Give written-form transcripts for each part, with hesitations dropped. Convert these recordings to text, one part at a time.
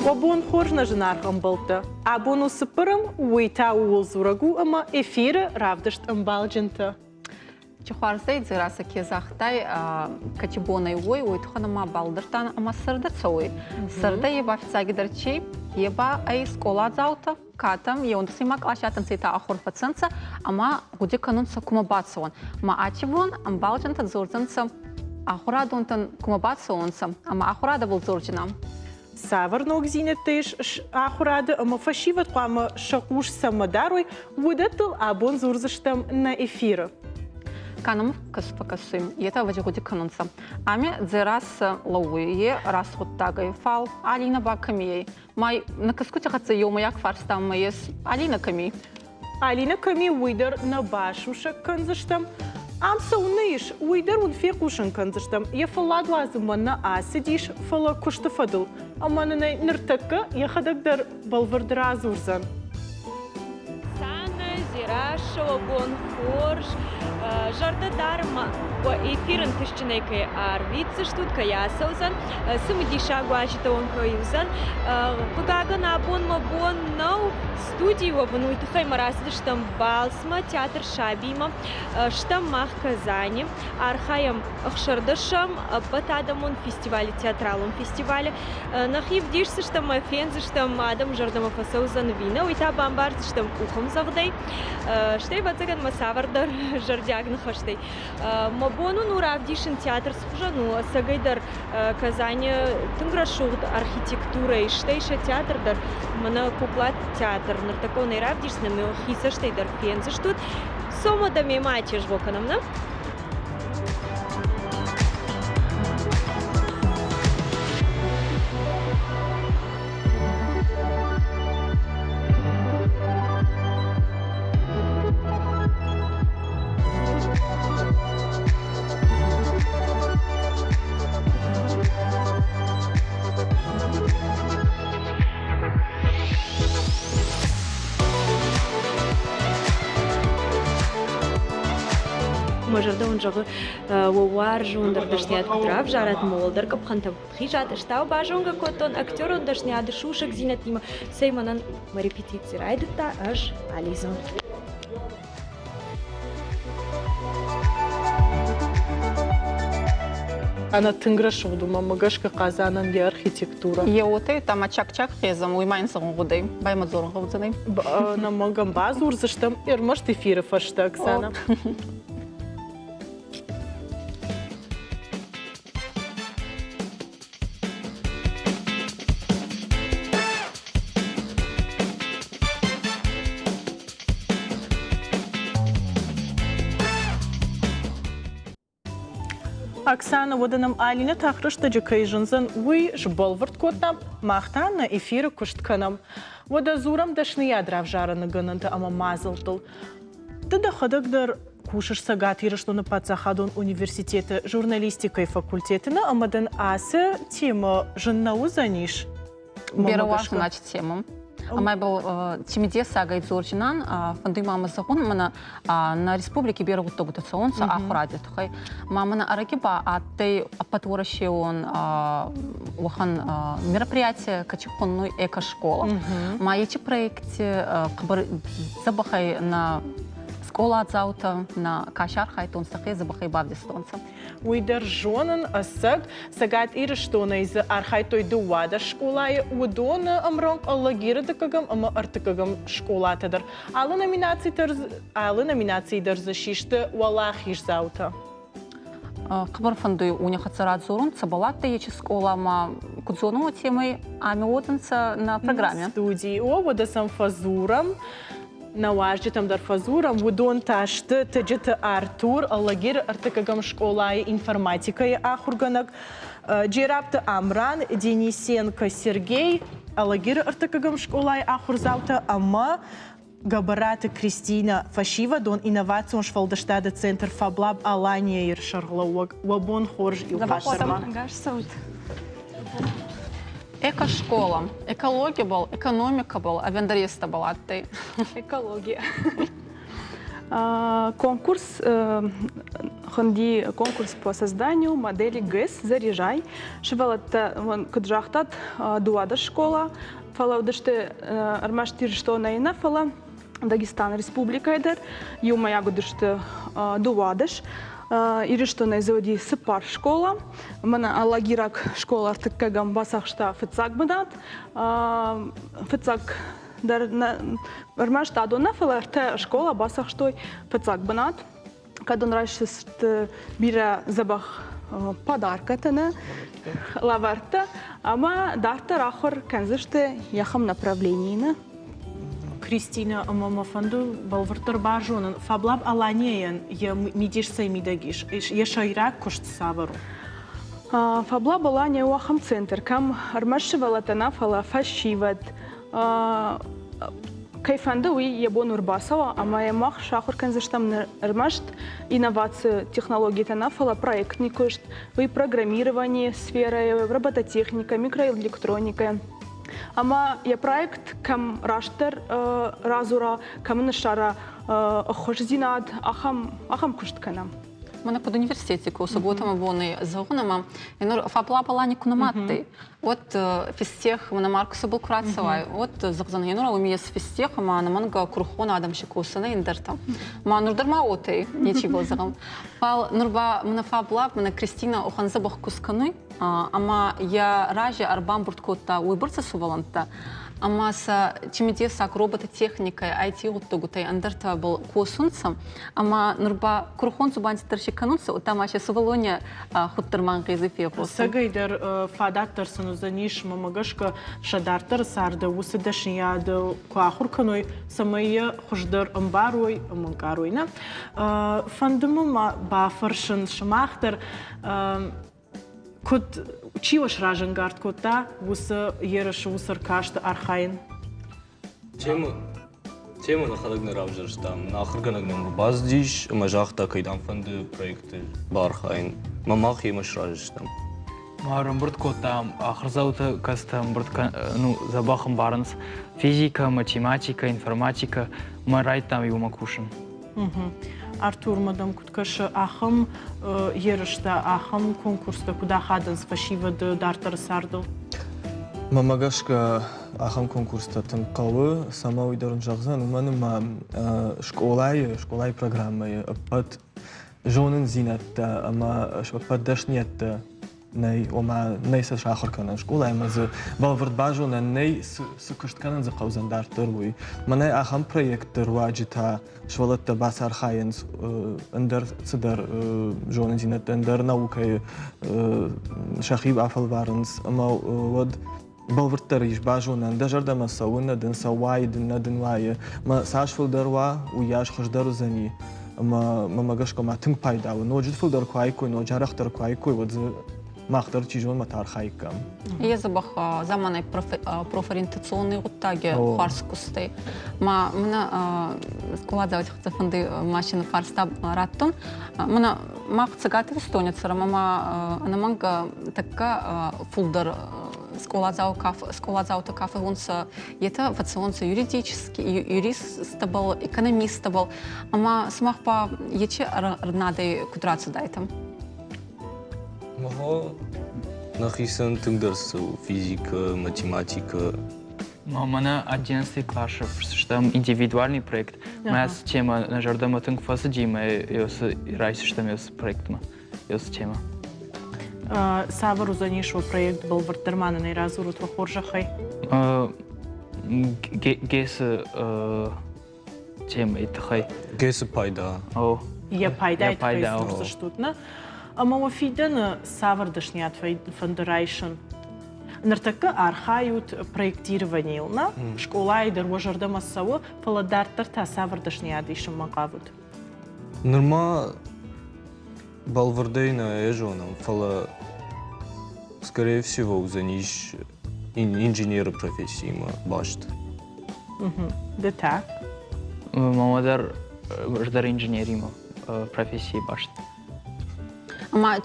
Уӕ бон хорз, нӕ зынаргъ ӕмбӕлттӕ! Абон у цыппӕрӕм, уый та ууыл дзурӕг у, ӕмӕ эфиры равдыст ӕмбалджынтӕ. Чи хуарзӕй Дзерассӕ ке загътай, кӕци бонӕй уой, уой туххӕн ма балдӕрдтан ӕма сӕрдӕ цӕуй. Сӕрдӕ е ба фиццагидӕр чи, е ба ӕй скъоладзаутӕ, катӕм, еундӕсӕймаг къласи адтӕнцӕ етӕ ахур фӕцӕнцӕ ӕма гъуди кӕнунцӕ кумӕ бацӕуӕн. Ма аци бон ӕмбалджынтӕ дзордзӕнцӕ ахурадонтӕн кумӕ бацӕуонцӕ ӕма ахурадӕбӕл дзордзинан. Цавӕр ногдзинӕдтӕ ис ахуырады ӕмӕ фӕсивӕд хъуамӕ сӕ хъус цӕмӕ дарой, уыдӕттыл абон дзурдзыстӕм нӕ эфиры. Кӕнӕм фӕкӕсуй, етӕ ӕвӕдзи гъуди кӕнунцӕ. Ами Дзерассӕ лӕууй, е рӕсугъддагӕй, фал Алинӕ ба кӕми ӕй? Ма нӕ кӕсгути хӕццӕ еумӕйаг фарстамӕ ес Алинӕ кӕми? Алинӕ кӕми, уый дӕр нӕ басусӕг кӕндзыстӕм. Ам цӕуыннӕ ис, уый дӕр уын фехъусын кӕндзыстӕм. Йӕ фӕллад уадзынмӕ нӕ ацыдис, фӕлӕ куысты фӕдыл. Ӕмӕ нын ӕй ныртӕккӕ йӕхӕдӕг дӕр бӕлвырд радзурдзӕн. Сана, Дзерассӕ, уӕ бон хорз. Зӕрдӕ дары ма уӕ эфир ӕнтыстджынӕй кӕй арвитдзыстут, кӕй ацӕудзӕн, цымыдисаг уазджытӕ уӕм кӕй уыдзӕн. Хъыгагӕн, абон мӕ бон нӕу студийы уӕвын, уый тыххӕй ма рацыдыстӕм балцмӕ театр Сабимӕ. Стӕм мах Казани. Архайӕм ӕхсӕрдӕсӕм ӕппӕтадӕмон фестивалы, театралон фестивалы. Нӕхи вдисдзыстӕм ӕмӕ фендзыстӕм, адӕмы зӕрдӕмӕ фӕцӕудзӕн ӕви нӕ, уый та бамбардзыстӕм къухӕмдзӕгъдӕй. Стӕй, ӕвӕццӕгӕн, мӕ цавӕрдӕр зӕрдиаг ныхӕстӕй. Мӕ бон уын у равдисын театр цы хуызӕн у, ӕцӕгӕйдӕр Казани тынг рӕсугъд архитектурӕйы, стӕй сӕ театр дӕр, мӕнӕ куклат театр ныртӕккӕ уын ӕй равдисдзынӕн, ме хи цӕстӕй дӕр фендзыстут. Цом уӕдӕ мемӕ атезгъо кӕнӕм, нӕ? Мӕ зӕрдӕ уын зӕгъы, уӕ уарзондӕр дӕсныйад куыд равзарат, мӕ уӕлдӕр къӕпхӕнтӕм куыд хизат, ӕз та базонгӕ кодтон актерон дӕсныйады сусӕгдзинӕдтимӕ, цӕй мӕнӕн мӕ репетици райдыдта, ӕз алидзон. Ӕнӕ тынг рӕсугъд у, мӕнмӕ гӕсгӕ Хъазанӕн йӕ архитектурӕ. Еуотӕй тама чак-чак хезӕм, уый ма ин зӕгъун гъудӕй. Баймӕ дзорун гъӕудзӕнӕй. Нӕмӕгӕн бадзурдзыстӕм ӕрмӕст эфиры фӕстӕ, Оксана. Оксана, уӕдӕ нӕм Алинӕ тагъд рӕстӕджы кӕй зындзӕн, уый сбӕлвырд кодтам, мах та нӕ эфиры куыст кӕнӕм. Уӕдӕ дзурӕм дӕсныйад равзарыны гӕнӕнтӕ ӕмӕ мадзӕлттыл. Ды дӕхӕдӕг дӕр кусыс Цӕгат Ирыстоны паддзахадон университеты журналистикӕйы факультеты нӕ ӕмӕ дын ацы темӕ зын нӕ уыдзӕнис? Берӕ уарзун тему. Ӕма был цимидесагӕй дзорджинан, фӕндуй ма мӕ зӕгъун, мӕнӕ нӕ республики берӕ гъуддӕгутӕ цӕунцӕ ахуради туххӕй. Ма мӕнӕ ӕрӕги ба адтӕй ӕппӕтуӕрӕсеуон уӕхӕн мероприятие, кӕци хуннуй экошкола. Ма ечи проекти хъӕбӕр дзӕбӕхӕй нӕ скъоладзаутӕ, нӕ кӕси архайдтонцӕ, хе дзӕбӕхӕй бавдистонцӕ. Уый дӕр зонын, ӕцӕг, Цӕгат Ирыстонӕй дзы архайдтой 12 скъолайы, уыдоны ӕмрӕнхъ Алагиры дыккӕгӕм ӕмӕ ӕртыккӕгӕм скъолатӕ дӕр. Алы номинаци дӕр, алы номинацийы дӕр дзы систы уӕлахиздзаутӕ. Хъӕбӕр фӕндуй уни хӕццӕ радзорун, цӕбӕл адтӕй ечи скъола ма куд зонун, уотемӕй ами уодзӕнцӕ нӕ программе. Студийы. О, уӕдӕ сӕм фӕдзурӕм. Нӕ уазджытӕм дӕр фӕдзурӕм, уыдон та сты Тыджыты Артур, Алагиры ӕртыккӕгӕм скъолайы информатикӕйы ахуыргӕнӕг, Джерапты Амран, Денисенко Сергей, Алагиры ӕртыккӕгӕм скъолайы ахуырдзаутӕ ӕмӕ Гӕбӕраты Кристинӕ, фӕсивӕдон инновацион сфӕлдыстады центр Фаблаб Алания-йы сӕргълӕууӕг. Уӕ бон хорз, иу хатт Экошкола. Экология был, экономика был, ӕвӕндӕр естӕбӕл адтӕй. Экология. Конкурс. Хуынди конкурс по созданию модели ГЭС «Заряжай». Сывӕллӕттӕ, куыд загътат, дыууадӕс скъола, фӕлӕ уыдысты ӕрмӕст Ирыстонӕй нӕ, фӕлӕ Дагестаны республикӕйы дӕр. Иумӕйаг уыдысты дыууадӕс. Ирыстонӕй дзы уыди цыппар скъола. Мӕнӕ Алагираг скъола ӕртыккӕгӕм бацахста фыццаг бынат. Фыццаг дӕр ӕрмӕст адон нӕ, фӕлӕ ӕртӕ скъола бацахстой фыццаг бынат. Кӕд ын райсдзысты бирӕ дзӕбӕх подаркӕтӕ нӕ лӕвӕрттӕ ӕмӕ дарддӕр ахуыр кӕндзысты йӕхӕм направленийы нӕ. Кристинӕ, ӕмӕ мӕ фӕнды бӕлвырддӕр базонын, Фаблаб Аланийӕн йӕ мидис цӕй мидӕг ис, йӕ сӕйраг куыст цавӕр у? Фаблаб Алания у ахӕм центр, кӕм ӕрмӕст сывӕллӕттӕ нӕ, фӕлӕ фӕсивӕд, кӕй фӕнды, уый йӕ бон у ӕрбацӕуа ӕмӕ йӕ мах сахуыр кӕндзыстӕм ӕрмӕст инновацион технологитӕ нӕ, фӕлӕ проектный куыст, уый программирование сферӕйы, робототехникӕ, микроэлектроникӕ. Ӕмӕ йӕ проект кӕм растдӕр радзура, кӕм ын ссара ӕххуысдзинад, ахӕм куыст кӕнӕм. Мӕнӕ куд университети косӕг, уотӕ мӕ бон ӕй зӕгъун, ӕма нур фаплапала ку нымадтӕй, уӕд физтех мӕнӕ Маркусы был ку рацӕуай, уӕд зӕгъдзӕн, енур уоми ес физтех ӕма ӕнӕмӕнгӕ курхон адӕм си косӕнӕ ӕндӕртӕ. Ма нур дӕр ма уотӕй, нечи был зӕгъӕн. Фал нур ба мӕнӕ фаблаб, мӕнӕ Кристина охӕн дзӕбӕх куст кӕнуй, ӕма йӕ рази ӕрбамбурд кодта уойбӕрцӕ сувӕллӕнттӕ, ӕма сӕ цимидесаг робототехникӕй, IT-гъуддӕгутӕй ӕндӕртӕбӕл косунцӕ. Ӕма нур ба курухон дзубандитӕ дӕр си кӕнунцӕ, удта ма сӕ сувӕллони худдӕр ма ӕнгъезуй фегъосун. Ӕцӕгӕйдӕр фадат дӕр сын уыдзӕнис, мӕмӕ гӕсгӕ, сӕ дарддӕры царды уыцы дӕсныйады куы ахуыр кӕной, цӕмӕй йӕ хуыздӕр ӕмбарой ӕмӕ ӕнкъарой. Нӕ? Фӕнды мӕ ма бафӕрсын сымах дӕр, Куыд чи уӕ сразӕнгард кодта уыцы ерысы, уыцы ӕркасты архайын? Темы темӕ нӕхӕдӕг нӕ равзӕрстам. Нӕ ахуыргӕнӕг нӕм ӕрбацыдис ӕмӕ загъта, кӕй дам фӕнды проекты баархайын. Мӕ мах йемӕ сразы стӕм. Ма ӕрӕмбырд кодтам ахуырдзауты кӕцытӕ ӕмбырд ну, дзӕбӕх ӕмбарынц физикӕ, математикӕ, информатикӕ ӕмӕ райдыдтам иумӕ кусын. Артурмӕ дӕм куыд кӕсы, ахӕм ерыстӕ, ахӕм конкурстӕ куыд ахадынц фӕсивӕды дарддӕры цардыл? Мӕнмӕ гӕсгӕ, ахӕм конкурстӕ тынг хъӕуы, цӕмӕ уый дӕр ын зӕгъдзӕн, уымӕн ӕмӕ скъолайы, скъолайы программӕйы ӕппӕт зонындзинӕдтӕ ӕмӕ ӕппӕт дӕсныйӕдтӕ нӕй, ома нӕй сӕ сахуыр кӕнӕн скъолайы ӕмӕ дзы бӕлвырд базонӕн нӕй, цы куыст кӕнын дзы хъӕудзӕн дарддӕр, уый. Мӕнӕ ахӕм проектты руаджы та сывӕллӕттӕ бацархайынц ӕндӕр цыдӕр зонындзинӕдтӕ, ӕндӕр наукӕйы сӕхи афӕлварынц ӕмӕ уӕд бӕлвырддӕр ис базонӕн, дӕ зӕрдӕмӕ цӕуы, нӕ дын цӕуайы дын, нӕ дын уайы. Мӕ цас фылдӕр уа, уыйас хуыздӕр уыдзӕни. Ӕмӕ мӕмӕ гӕсгӕ ма тынг пайда у. Ноджы фылдӕр куы аиккой, ноджы арӕхдӕр куы аиккой, уӕд дзы мах дӕр чи зоны, ма архаиккам. Е дзӕбӕх заманай профориентационный гъуддаги хуарз кустӕй. Ма мӕнӕ скъоладзаути хӕццӕ фӕнди машини фарста раттун. Мӕнӕ мах Цӕгат Иристони цӕрӕм ӕма ӕнӕмӕнгӕ тӕккӕ фулдӕр скъоладзаутӕ ка фӕуунцӕ, етӕ фӕцӕунцӕ юридический, юристтӕбӕл, экономисттӕбӕл. Ӕма сумах ба ечи ӕрнадӕй куд рацудайтӕ? Махо нӕхицӕн тынгдӕр цы у физикӕ, математикӕ. Мӕнӕ одиннадцатый классы стӕм индивидуальный проект. Мӕ ацы темӕ нӕ зӕрдӕмӕ тынг фӕцыди, мӕ райсыстӕм ецы проектмӕ, ецы темӕ. Цавӕр уыдзӕнис уӕ проект бӕлвырддӕр ма нын ӕй радзурут уӕ хорзӕхӕй? ГЭС-ы темӕйы тыххӕй. ГЭС-ы пайда. О. Йӕ пайдайы тыххӕй дзурдзыстут, нӕ? Ӕмӕ уӕ фидӕны цавӕр дӕсныйад фӕнды райсын? Ныртӕккӕ архайут проектированийыл, нӕ? Скъолайы дӕр уӕ зӕрдӕмӕ цӕуы, фӕлӕ дарддӕр та цавӕр дӕсныйад исынмӕ хъавут? Нырма бӕлвырдӕй нӕ зонӕм, фӕлӕ скорее всего уыдзӕнис инженеры профессиимӕ баст. Ды та? Мама дӕр ӕз дӕр инженеримӕ профессийы баст. Ӕма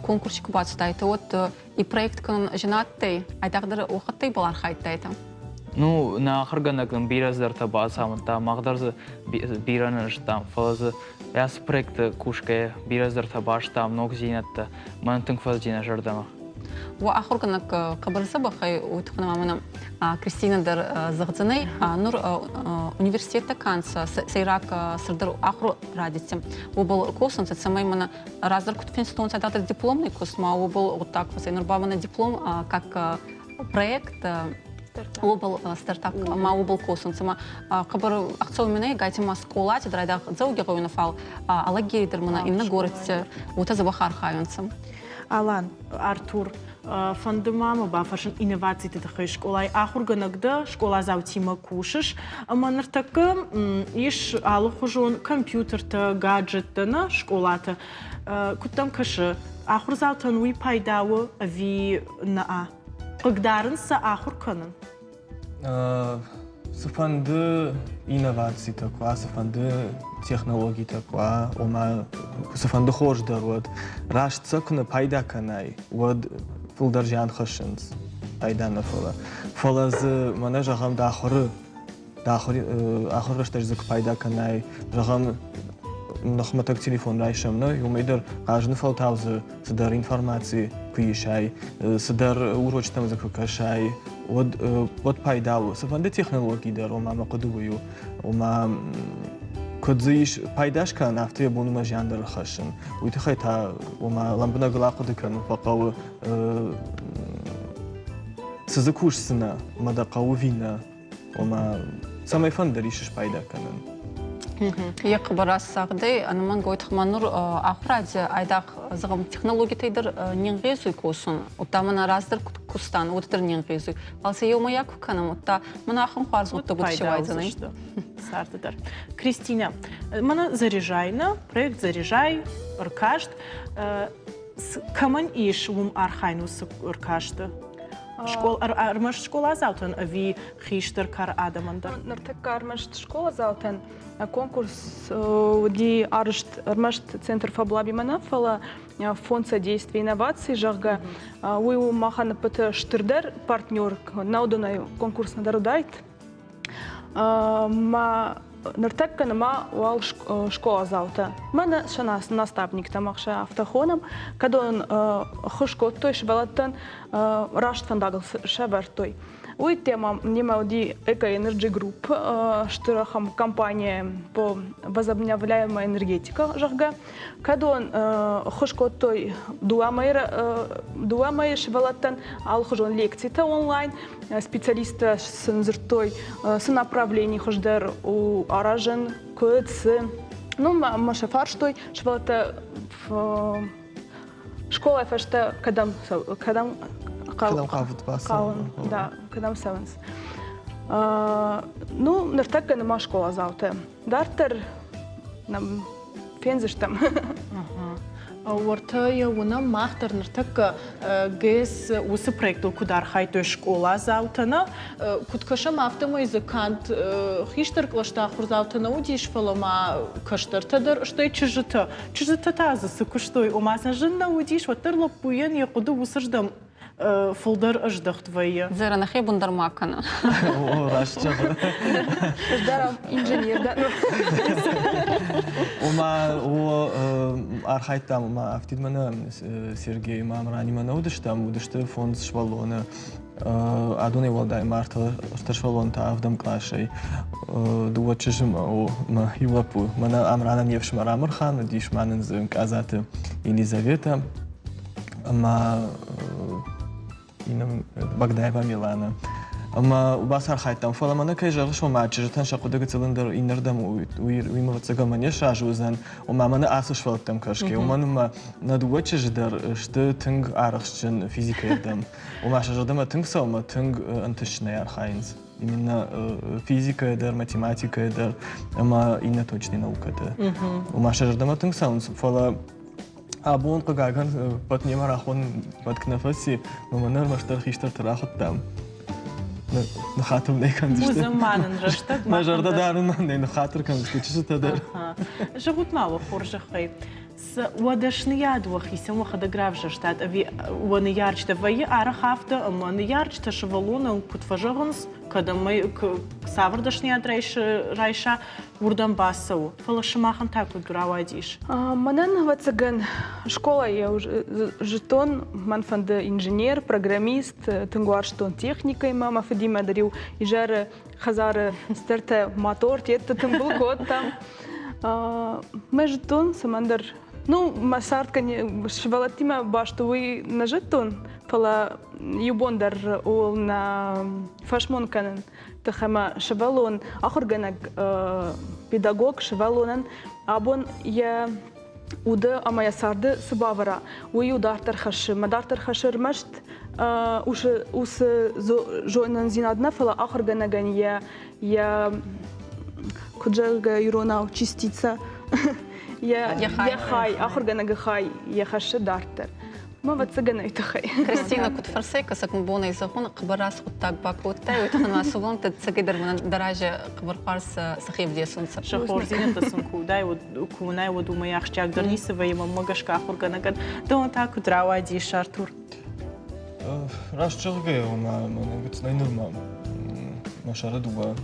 конкурси ку бацудайтӕ, уӕд и проект кӕнун зин адтӕй, айдагъдӕр уӕхӕттӕй бал архайдтайтӕ? Ну, нӕ ахуыргӕнӕг нын бирӕ цыдӕртӕ бацамыдта, мах дӕр дзы бирӕ нӕ зыдтам, фӕлӕ дзы ацы проекты кусгӕйӕ бирӕ цыдӕртӕ базыдтам, ногдзинӕдтӕ. Мӕн тынг фӕцыди нӕ зӕрдӕмӕ. Уӕ ахуыргӕнӕг хъӕбӕр дзӕбӕхӕй уый туххӕн ма мӕнӕ Кристина дӕр зӕгъдзӕнӕй, нур университеттӕ канд сӕйраг цырдӕр ахур радицы, уобӕл косунцӕ, цӕмӕй мӕнӕ раздӕр куд финстонцӕ, дӕр дипломный куст ма уобӕл гъуддаг фӕцӕй. Нур ба мӕнӕ диплом как проект уобӕл стартап ма уобӕл косунцӕ ма хъӕбӕр ӕхцӕуӕн мин ӕй гайти ма скъолати дӕр айдагъ Дзӕугигъӕуи нӕ, фал Алагири дӕр мӕнӕ иннӕ горӕтти уотӕ дзӕбӕх архайунцӕ. Алан, Артур, фӕнды ма мӕ бафӕрсын инновациты тыххӕй скъолайы ахуыргӕнӕг дӕ, скъоладзаутимӕ кусыс, ӕмӕ ныртӕккӕ ис алыхуызон компьютертӕ, гаджеттӕ нӕ скъолаты. Куыд дӕм кӕсы, ахуырдзаутӕн уый пайда у ӕви нӕ? Хъыгдарынц сӕ ахуыр кӕнын? Цыфӕнды инновацитӕ куы уа, цыфӕнды технологитӕ куы уа, ома цыфӕнды хорз дӕр уӕд, раст сӕ куы нӕ пайда кӕнай, уӕд фылдӕр зиан хӕссынц, пайда нӕ фӕлӕ. Фӕлӕ дзы мӕнӕ зӕгъӕм дӕ ахуыры дӕ ахуыр рӕстӕджы дзы куы пайда кӕнай, зӕгъӕм, ныхмӕтӕг телефон райсӕм, нӕ, уымӕй дӕр хъазыны фӕлтау дзы цыдӕр информаци куы исай, цыдӕр урочытӕм дзы куы кӕсай, уӕд, уӕд пайда у. Цыфӕнды технологи дӕр, ома мӕ хъуыды уый у, ома куыд дзы ис пайда скӕнын, афтӕ йӕ бон уымӕ зиан дӕр ӕрхӕссын. Уый тыххӕй та, ома лӕмбынӕгыл ахъуыды кӕнын фӕхъӕуы, цы дзы кусдзынӕ, ӕмӕ дӕ хъӕуы ӕви нӕ. Ома, цӕмӕй фӕндыр ис спайда кӕнын. Йӕ хъӕбӕр рацагъдӕй, ӕнӕмӕнгӕ уой туххӕй ма нур ахуради айдагъ, зӕгъӕм, технологитӕй дӕр не нгъезуй косун. Удта мӕнӕ раздӕр куд кустан, уотӕ дӕр не нгъезуй. Фал сӕ еумӕйаг ку кӕнӕм, удта мӕнӕ ахӕм хуарз гъуддӕгутӕ си уайдзӕнӕй. Царды дӕр. Кристина, мӕнӕ «Заряжай» нӕ проект «Заряжай» ӕркаст. Кӕмӕн ис уым архайын уыцы ӕркасты? Ӕрмӕст скъоладзаутӕн ӕви хистӕр кары адӕмӕн дӕр? Ныртӕккӕ ӕрмӕст скъоладзаутӕн конкурс уыди арӕзт ӕрмӕст Центр Фаблабимӕ нӕ, фӕлӕ фонд содействия инноваций, зӕгъгӕ, уый у махӕн ӕппӕты стырдӕр партнер, нӕ уыдонӕй конкурс нӕдӕр уыдаид. Ма ныртӕккӕ нырма уал скъоладзаутӕ. Мӕнӕ сӕ наставниктӕ мах сӕ афтӕ хонӕм, кӕдон ӕххуыс кодтой сывӕллӕттӕн раст фӕндагыл сӕвӕрдтой. Уый тема немӕ уыди Эко Energy Group, стыр ахӕм компания по возобновляемая энергетика, зӕгъгӕ. Кӕдон ӕххуыс кодтой дыууӕ мӕйы сывӕллӕттӕн алыхуызон лекцитӕ онлайн, Специалисттӕ сын дзырдтой, цы направлени хуыздӕр у аразын, куыд, цы. Ну, мӕ сӕ фарстой, сывӕллӕттӕ скъолайы фӕстӕ кӕдӕм кӕдӕм хъавыд бацӕуын, да, кӕдӕм цӕуынц. Ну, ныртӕккӕ нырма скъоладзаутӕ. Дарддӕр нӕм фендзыстӕм. Уӕртӕ йӕ уынӕм мах дӕр ныртӕккӕ ГЭС уыцы проектыл куыд архайдтой скъоладзаутӕ нӕ, куыд кӕсӕм, афтӕмӕй дзы канд хистӕр кълӕсты ахуырдзаутӕ нӕ уыдис, фӕлӕ ма кӕстӕртӕ дӕр, стӕй чызджытӕ. Чызджытӕ та дзы цы куыстой, ома сӕ зын нӕ уыдис, уӕддӕр лӕппуйӕн йӕ хъуыды уыцырдӕм фылдӕр ӕздӕхт вӕййы. Зӕрӕ нӕхи бын дӕр ма кӕны. О, раст зӕгъы. Ӕз дӕр инженер дӕн. Ома, о, архайдтам, ома, афтид мӕнӕ Сергей ӕмӕ Амранимӕ нӕ уыдыстӕм, уыдысты фондз сывӕллоны. Адонӕй уӕлдай ма ӕртӕ сывӕллоны та ӕвдӕм къласӕй. Дыууӕ чызджы мӕ иу лӕппу. Мӕнӕ Амранӕн йе фсымӕр Амырхан уыдис, ма нын дзы Къадзаты Елизаветӕ. Ӕмӕ Багдаева Милана. Ӕмӕ бацархайдтам, фӕлӕ мӕнӕ кӕй зӕгъыс, ома чызджытӕн сӕ хъуыды гыццылындӕр иннӕрдӕм уый ӕвӕццӕгӕн мӕ не сразы уыдзӕн, ома мӕнӕ ацы сывӕллӕттӕм кӕсгӕ, уымӕн ӕмӕ нӕ дыууӕ чызджы дӕр сты тынг арӕхстджын физикӕйы рдӕм. Ома сӕ зӕрдӕмӕ тынг цӕуы ӕмӕ тынг ӕнтыстджынӕй архайынц. Именно физикӕйы дӕр, математикӕйы дӕр ӕмӕ иннӕ точный наукӕты. Ома сӕ зӕрдӕмӕ тынг цӕуынц, фӕлӕ Абон, хъыгагӕн, пӕт немӕ рахон фӕтк нӕ фӕци, ӕмӕ нӕ ӕрмӕстдӕр хистӕрты рахуыдтам. Ныхатыр нӕ кӕндзысты. Уыдзӕн ма нын рӕстӕг. Мӕ зӕрдӕ дарын нӕ ныхатыр кӕндзысты чызджытӕ дӕр. Зӕгъут ма уӕ хорзӕхӕй. Уӕ дӕсныйад уӕхицӕн уӕхӕдӕг равзӕрстат ӕви уӕ ныййарджытӕ вӕййы арӕх афтӕ, ӕмӕ ныййарджытӕ сывӕллонӕн куыд фӕзӕгъынц, кӕд ӕмӕ цавӕр дӕсныйад райса, уырдӕм бацӕуы. Фӕлӕ сымахӕн та куыд рауадис? Мӕнӕн, ӕвӕццӕгӕн, скъолайы зыдтон, мӕн фӕнды инженер, программист, тынг уарзтон техникӕимӕ, мӕ фыдимӕ дӕр-иу изӕры хӕдзары цыдӕртӕ мотор тетты тымбыл кодтам. Мӕ зыдтон, цӕмӕндӕр, ну, мӕ цард сывӕллӕттимӕ баст уый нӕ зыдтон, фӕлӕ иу бон дӕр ууыл нӕ фӕсмон кӕнын. Тых ӕмӕ сывӕллон, ахуыргӕнӕг, педагог сывӕллонӕн абон йӕ уды ӕмӕ йӕ царды цы бавӕра, уый у дарддӕр хӕссы. Мӕ дарддӕр хӕссы ӕрмӕст уыцы зонындзинад нӕ, фӕлӕ ахуыргӕнӕгӕн йӕ йӕ куыд зӕгъгӕ иронау частица йӕ хай ахуыргӕнӕгы хай йӕ хӕссы дарддӕр. Мӕ ӕвӕццӕгӕн ӕй тыххӕй. Кристина, куд фӕрсӕй кӕсӕг мӕ бонӕй зӕгъун, хъӕбӕр рӕсугъддаг бакодтай, уой туххӕн ма сувӕллӕнттӕ цӕгӕйдӕр мӕнӕн дӕ рази хъӕбӕр хуарз сӕхе ӕвдесунцӕ. Сӕ хорздзинӕдтӕ сын куы удай, куы уынай, уӕд уымӕй ахсджиагдӕр ницы вӕййы, мӕнмӕ гӕсгӕ ахуыргӕнӕгӕн. Дӕуӕн та куыд рауадис, Артур? Раст зӕгъгӕйӕ, ома мӕнӕн гыццылӕй нырма мӕ сӕры дыууӕ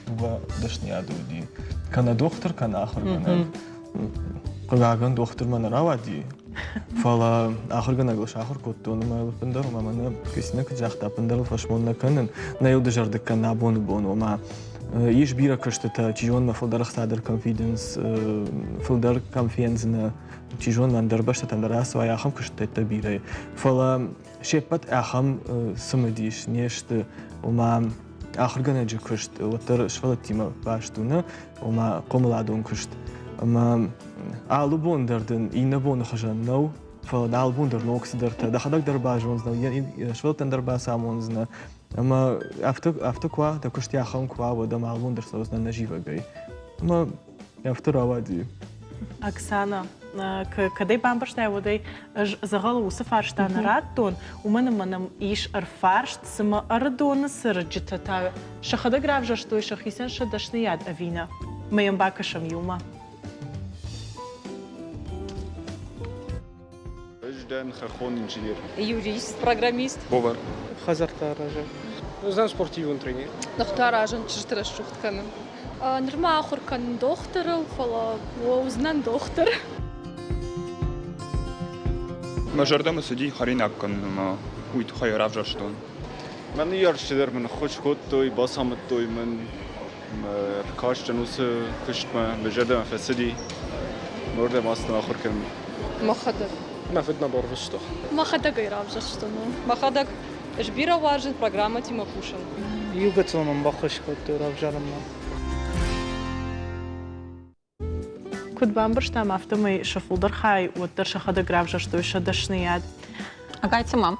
дыууӕ дӕсныйады уыди. Кӕнӕ дохтыр, кӕнӕ ахуыргӕнӕг. Хъыгагӕн, дохтырмӕ нӕ рауади, фӕлӕ ахуыргӕнӕгыл сахуыр кодтон ӕмӕ ӕппындӕр, ома мӕнӕ Кристинӕ куыд загъта, ӕппындӕр ыл фӕсмон нӕ кӕнын, нӕ йыл дызӕрдыг кӕнын абоны бон, ома ис бирӕ куыстытӕ, чи зоны, фылдӕр ӕхца дӕр кӕм фидынц, фылдӕр кӕм фендзынӕ, чи зоны, ӕндӕр бӕстӕтӕм дӕр ацӕуай, ахӕм куыстытӕ бирӕ. Фӕлӕ се ппӕт ахӕм цымыдис не сты, ома ахуыргӕнӕджы куыст уӕддӕр сывӕллӕттимӕ баст у, нӕ, ома хъомыладон куыст. Ӕмӕ алы бон дӕр дын иннӕ боны хуызӕн нӕу, фӕлӕ алы бон дӕр ног цыдӕртӕ, дӕхӕдӕг дӕр базондзынӕ, сывӕллӕттӕн дӕр бацамондзынӕ. Ӕмӕ афтӕ, афтӕ куы уа, дӕ куыст ахӕм куы уа, уӕд ӕм алы бон дӕр цӕудзынӕ нӕзивӕгӕй. Ӕмӕ Афтӕ рауади. Оксана, кӕдӕй бамбӕрстай, уӕдӕй ӕз дзӕгъӕлы уыцы фарста нӕ радтон, уымӕн ӕмӕ нӕм ис ӕрфарст, цымӕ Ӕрыдоны цӕрджытӕ та сӕхӕдӕг равзӕрстой сӕхицӕн сӕ дӕсныйад ӕви нӕ? Мӕ йӕм бакӕсӕм иумӕ. Ӕз дӕн хӕххон инженер. Юрист, программист. Повар. Хӕдзӕрттӕ аразӕг. Ӕз дӕн спортивон тренер. Ныхтӕ аразын, чызджыты рӕсугъд кӕнын. Нырма ахуыр кӕнын дохтырыл, фӕлӕ уыдзынӕн дохтыр. Мӕ зӕрдӕмӕ цыди хӕринаг кӕнын ӕмӕ уый тыххӕй равзӕрстон. Мӕ ныййарджытӕ дӕр мын ӕххуыс кодтой, бацамыдтой мын, Ӕркастӕн уыцы куыстмӕ, мӕ зӕрдӕмӕ фӕцыди. Уырдӕм ацыдтӕн ахуыр кӕнын. Мӕхӕдӕг. Мӕ фыд мӕ барвыста. Мӕхӕдӕг ӕй равзӕрстон. Мӕхӕдӕг ӕз бирӕ уарзын программӕтимӕ кусын. Иу гыццыл мын баххуыс кодтой равзарынмӕ. Куыд бамбӕрстам, афтӕмӕй сӕ фылдӕр хай уӕддӕр сӕхӕдӕг равзӕрстой сӕ дӕсныйад. Ӕгайтима,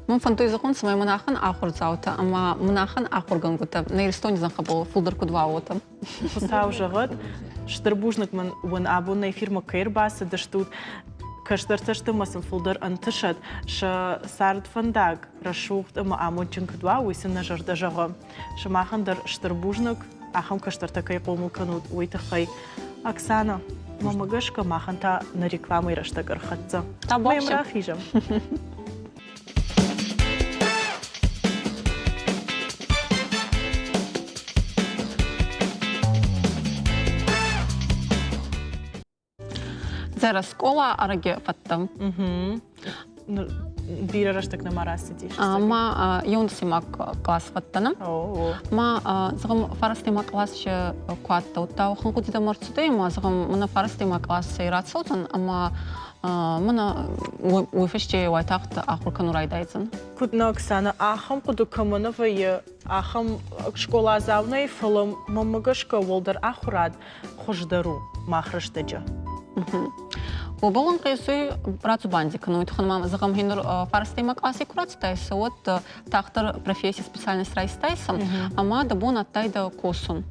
мӕн фӕндуй зӕгъун, цӕмӕй мӕнӕхӕн ахурдзаутӕ ӕма мӕнӕхӕн ахургӕнгутӕ нӕ Иристони зӕнхӕбӕл фулдӕр куд уа, уотӕ. Хуыцау зӕгъӕд, стыр бузныг мын уын абон нӕ эфирмӕ кӕй ӕрбацыдыстут. Кӕстӕртӕ сты ӕмӕ сын фылдӕр ӕнтысӕд сӕ цардфӕндаг рӕсугъд ӕмӕ амондджын куыд уа, уый сын нӕ зӕрдӕ зӕгъы. Сымахӕн дӕр стыр бузныг, ахӕм кӕстӕртӕ кӕй хъомыл кӕнут, уый тыххӕй. Оксана, мӕнмӕ гӕсгӕ махӕн та нӕ рекламӕйы рӕстӕг ӕрхӕццӕ. Мӕм рахизӕм. Зӕрӕ скъола ӕрӕги фӕдтӕн. Бирӕ рӕстӕг нӕма рацыдис. Ма еундӕсемаг класс фӕдтӕн. Ма зӕгъӕм, фарастемаг класси ку адтӕ, удта уӕхӕн гъуди дӕмӕ ӕрцудӕй, ӕма зӕгъӕм, мӕнӕ фарастемаг классӕй рацӕудзӕн ӕма мӕнӕ уой фӕсте уайтагъд ахур кӕнун райдайдзӕн. Куыд нӕ, Оксана, ахӕм хъуыды кӕмӕ нӕ вӕййы, ахӕм скъоладзау нӕй, фӕлӕ мӕнмӕ гӕсгӕ уӕлдӕр ахуырад хуыздӕр у мах рӕстӕджы. Уобӕл ӕнхъезуй радзубанди кӕнуй туххӕн ма зӕгъӕм, хинур фарстемӕ класси ку рацудайсӕ, уӕд тагъддӕр професси специальность райстайсӕ ӕма дӕ бон адтайдӕ косун.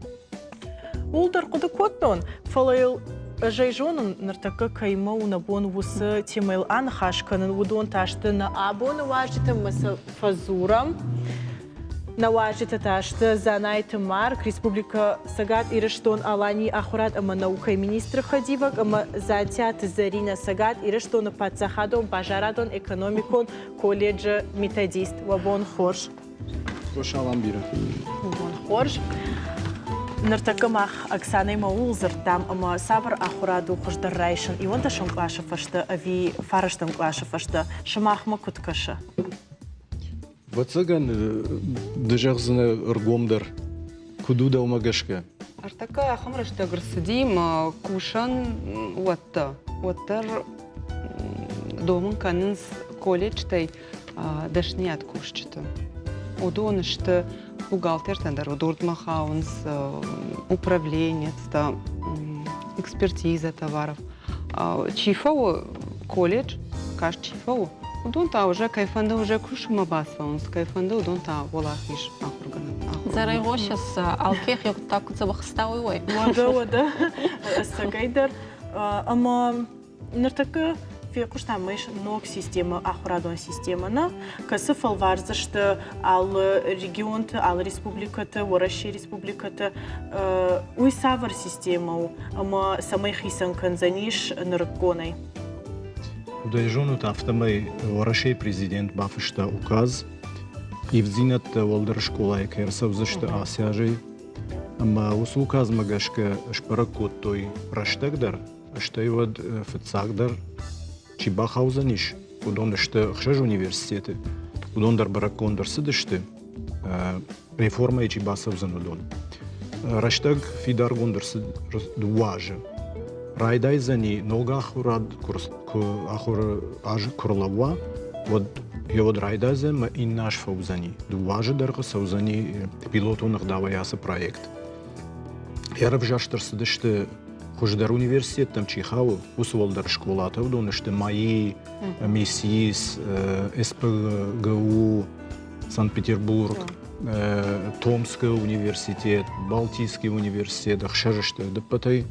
Ууыл дӕр хъуыды кодтон, фӕлӕ йыл ӕз ӕй зонын, ныртӕккӕ кӕимӕ у нӕ бон уыцы темӕйыл аныхас кӕнын, уыдон та сты нӕ абоны уазджытӕ ӕмӕ сӕ фӕдзурӕм. Нӕ уазджытӕ та сты Дзанайты Марк, Республикӕ Цӕгат Ирыстон-Аланийы ахуырад ӕмӕ наукӕйы министры хӕдивӕг ӕмӕ Дзаттиаты Зӕринӕ, Цӕгат Ирыстоны паддзахадон базарадон-экономикон колледжы методист. Уӕ бон хорз! Салам бирӕ. Бон хорз. Ныртӕккӕ мах Оксанӕимӕ ууыл дзырдтам, ӕмӕ цавӕр ахуырад у хуыздӕр райсын иуӕндӕсӕм къласы фӕстӕ ӕви фарӕстӕм къласы фӕстӕ? Сымахмӕ куыд кӕсы? Ӕвӕццӕгӕн, ды зӕгъдзынӕ ӕргомдӕр, куыд у дӕумӕ гӕсгӕ? Ӕртӕккӕ ахӕм рӕстӕг ӕрцыди мӕ кусӕн уӕттӕ. Уӕддӕр домын кӕнынц колледжтӕй дӕсныйад кусджыты. Уыдон сты бухгалтертӕн дӕр уыдонмӕ хауынц управленецтӕ, экспертиза товаров. Чи фӕуы колледж, каст чи фӕуы, уыдон та уже кӕй фӕнды уже кусынмӕ бацӕуынц, кӕй фӕнды, уыдон та уӕлахиз ахуыргӕнӕг. Зӕрӕйгъосӕс алке хъуыддаг куы дзӕбӕх уой. Уӕдӕ, уӕдӕ, ӕцӕгӕйдӕр. Ӕмӕ ныртӕккӕ фехъуыстам ма ис ног системӕ, ахуырадон системӕ нӕ, кӕцы фӕлвардзысты алы регионты, алы республикӕты, Уӕрӕсейы республикӕты. Уый цавӕр системӕ у ӕмӕ цӕмӕй хицӕн кӕндзӕнис нырыкконӕй? Куыд ӕй зонут, афтӕмӕй Уӕрӕсейы президент бафыста указ, ивддзинӕдтӕ уӕлдӕр скъолайы кӕй ӕрцӕудзысты ацы азӕй. Ӕмӕ уыцы указмӕ гӕсгӕ сбӕрӕг кодтой рӕстӕг дӕр, стӕй уӕд фыццагдӕр чи бахаудзӕнис, уыдон сты ӕхсӕз университеты. Уыдон дӕр бӕрӕггонд ӕрцыдысты, реформӕйы чи бацӕудзӕн, уыдон. Рӕстӕг фидаргонд ӕрцыд дыууӕ азы. Райдайдзӕни ног ахуырад куы ахуыры аз куы рлӕууа, уӕд йе уӕд райдайдзӕн ӕмӕ иннӕ аз фӕуыдзӕни. Дыууӕ азы дӕргъы цӕудзӕни пилотон ӕгъдауӕй ацы проект. Ӕрӕвзӕрст ӕрцыдысты хуыздӕр университеттӕм чи хауы, уыцы уӕлдӕр скъолатӕ. Уыдон сты МАИ, МИСИС, СПГУ, Санкт-Петербург, Томскы университет, Балтийский университет, ӕхсӕз сты ӕдыппӕтӕй.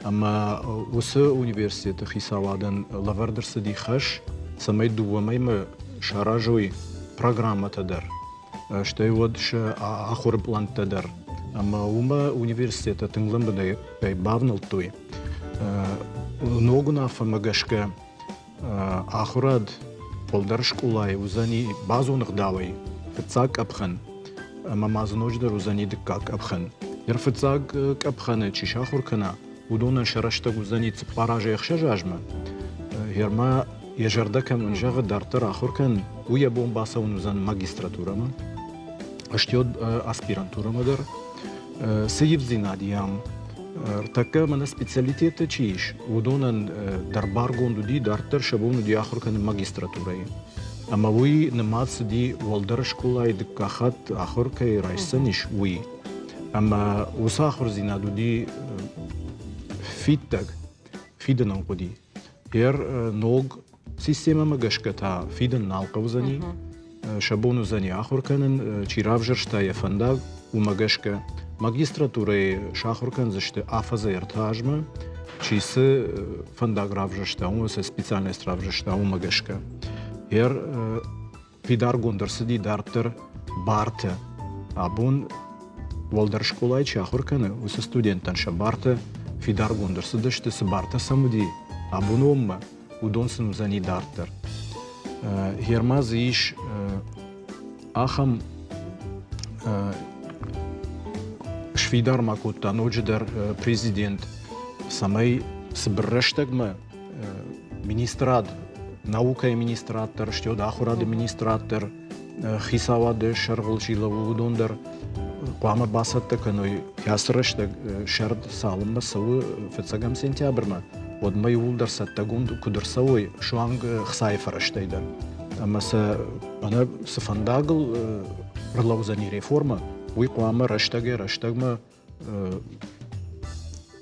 Ӕмӕ уыцы университеты хицауадӕн лӕвӕрд ӕрцыди хӕс, цӕмӕй дыууӕ мӕймӕ саразой программӕтӕ дӕр, стӕй уӕд сӕ ахуыры пълӕнттӕ дӕр. Ӕмӕ уымӕ университеттӕ тынг лӕмбынӕгӕй бавнӕлдтой. Ног уынаффӕмӕ гӕсгӕ ахуырад уӕлдӕр скъолайы уыдзӕни базон ӕгъдауӕй фыццаг къӕпхӕн ӕмӕ ма дзы ноджыдӕр уыдзӕни дыккаг къӕпхӕн. Йӕ фыццаг къӕпхӕны чи сахуыр кӕна, уыдонӕн сӕ рӕстӕг уыдзӕни цыппар азӕй ӕхсӕз азмӕ. Гъермӕ йӕ зӕрдӕ кӕмӕн зӕгъы, дарддӕр ахуыр кӕн, уый йӕ бон бацӕуын уыдзӕн магистратурӕмӕ, стӕй аспирантурӕмӕ дӕр. Цы ивддзинад йӕм Ӕртӕккӕ мӕнӕ специалитеттӕ чи ис, уыдонӕн дӕр баргонд уыди, дарддӕр сӕ бон уыди ахуыр кӕнын магистратурӕйы. Ӕмӕ уый нымад цыди уӕлдӕр скъолайы дыккаг хатт ахуыр кӕй райсдзӕнис, уый. Ӕмӕ уыцы ахуырдзинад уыди фиддӕг, фидынӕн хъуыди. Гъер ног системӕмӕ гӕсгӕ та фидын нал хъӕудзӕни, сӕ бон уыдзӕни ахуыр кӕнын, чи равзӕрста йӕ фӕндаг, уымӕ гӕсгӕ. Магистратурӕйы сахуыр кӕндзысты афӕдзӕй ӕртӕ азмӕ, чи цы фӕндаг равзӕрста, уымӕ цы специальность равзӕрста, уымӕ гӕсгӕ. Гъер фидаргонд ӕрцыди дарддӕр бартӕ. Абон уӕлдӕр скъолайы чи ахуыр кӕны, уыцы студенттӕн сӕ бартӕ фидаргонд ӕрцыдысты, цы бартӕ сӕм уыди абоны онмӕ, уыдон сын уыдзӕни дарддӕр. Герма дзы ис ахӕм сфидар ма кодта ноджыдӕр президент, цӕмӕй цыбыр рӕстӕгмӕ министрад, наукӕйы министрад дӕр, стӕй ахуырады министрад дӕр, хицауады сӕргъыл чи лӕууы, уыдон дӕр хъуамӕ бацӕттӕ кӕной, кӕцы рӕстӕг сӕрд цалынмӕ цӕуы фыццӕгӕм сентябрмӕ, уӕдмӕ иууылдӕр цӕттӕгонд куыд ӕрцӕуой суанг хцайы фӕрӕзтӕй дӕр. Ӕмӕ сӕ ӕнӕ цы фӕндагыл ӕрлӕудзӕни реформӕ, уый хъуамӕ рӕстӕгӕй-рӕстӕгмӕ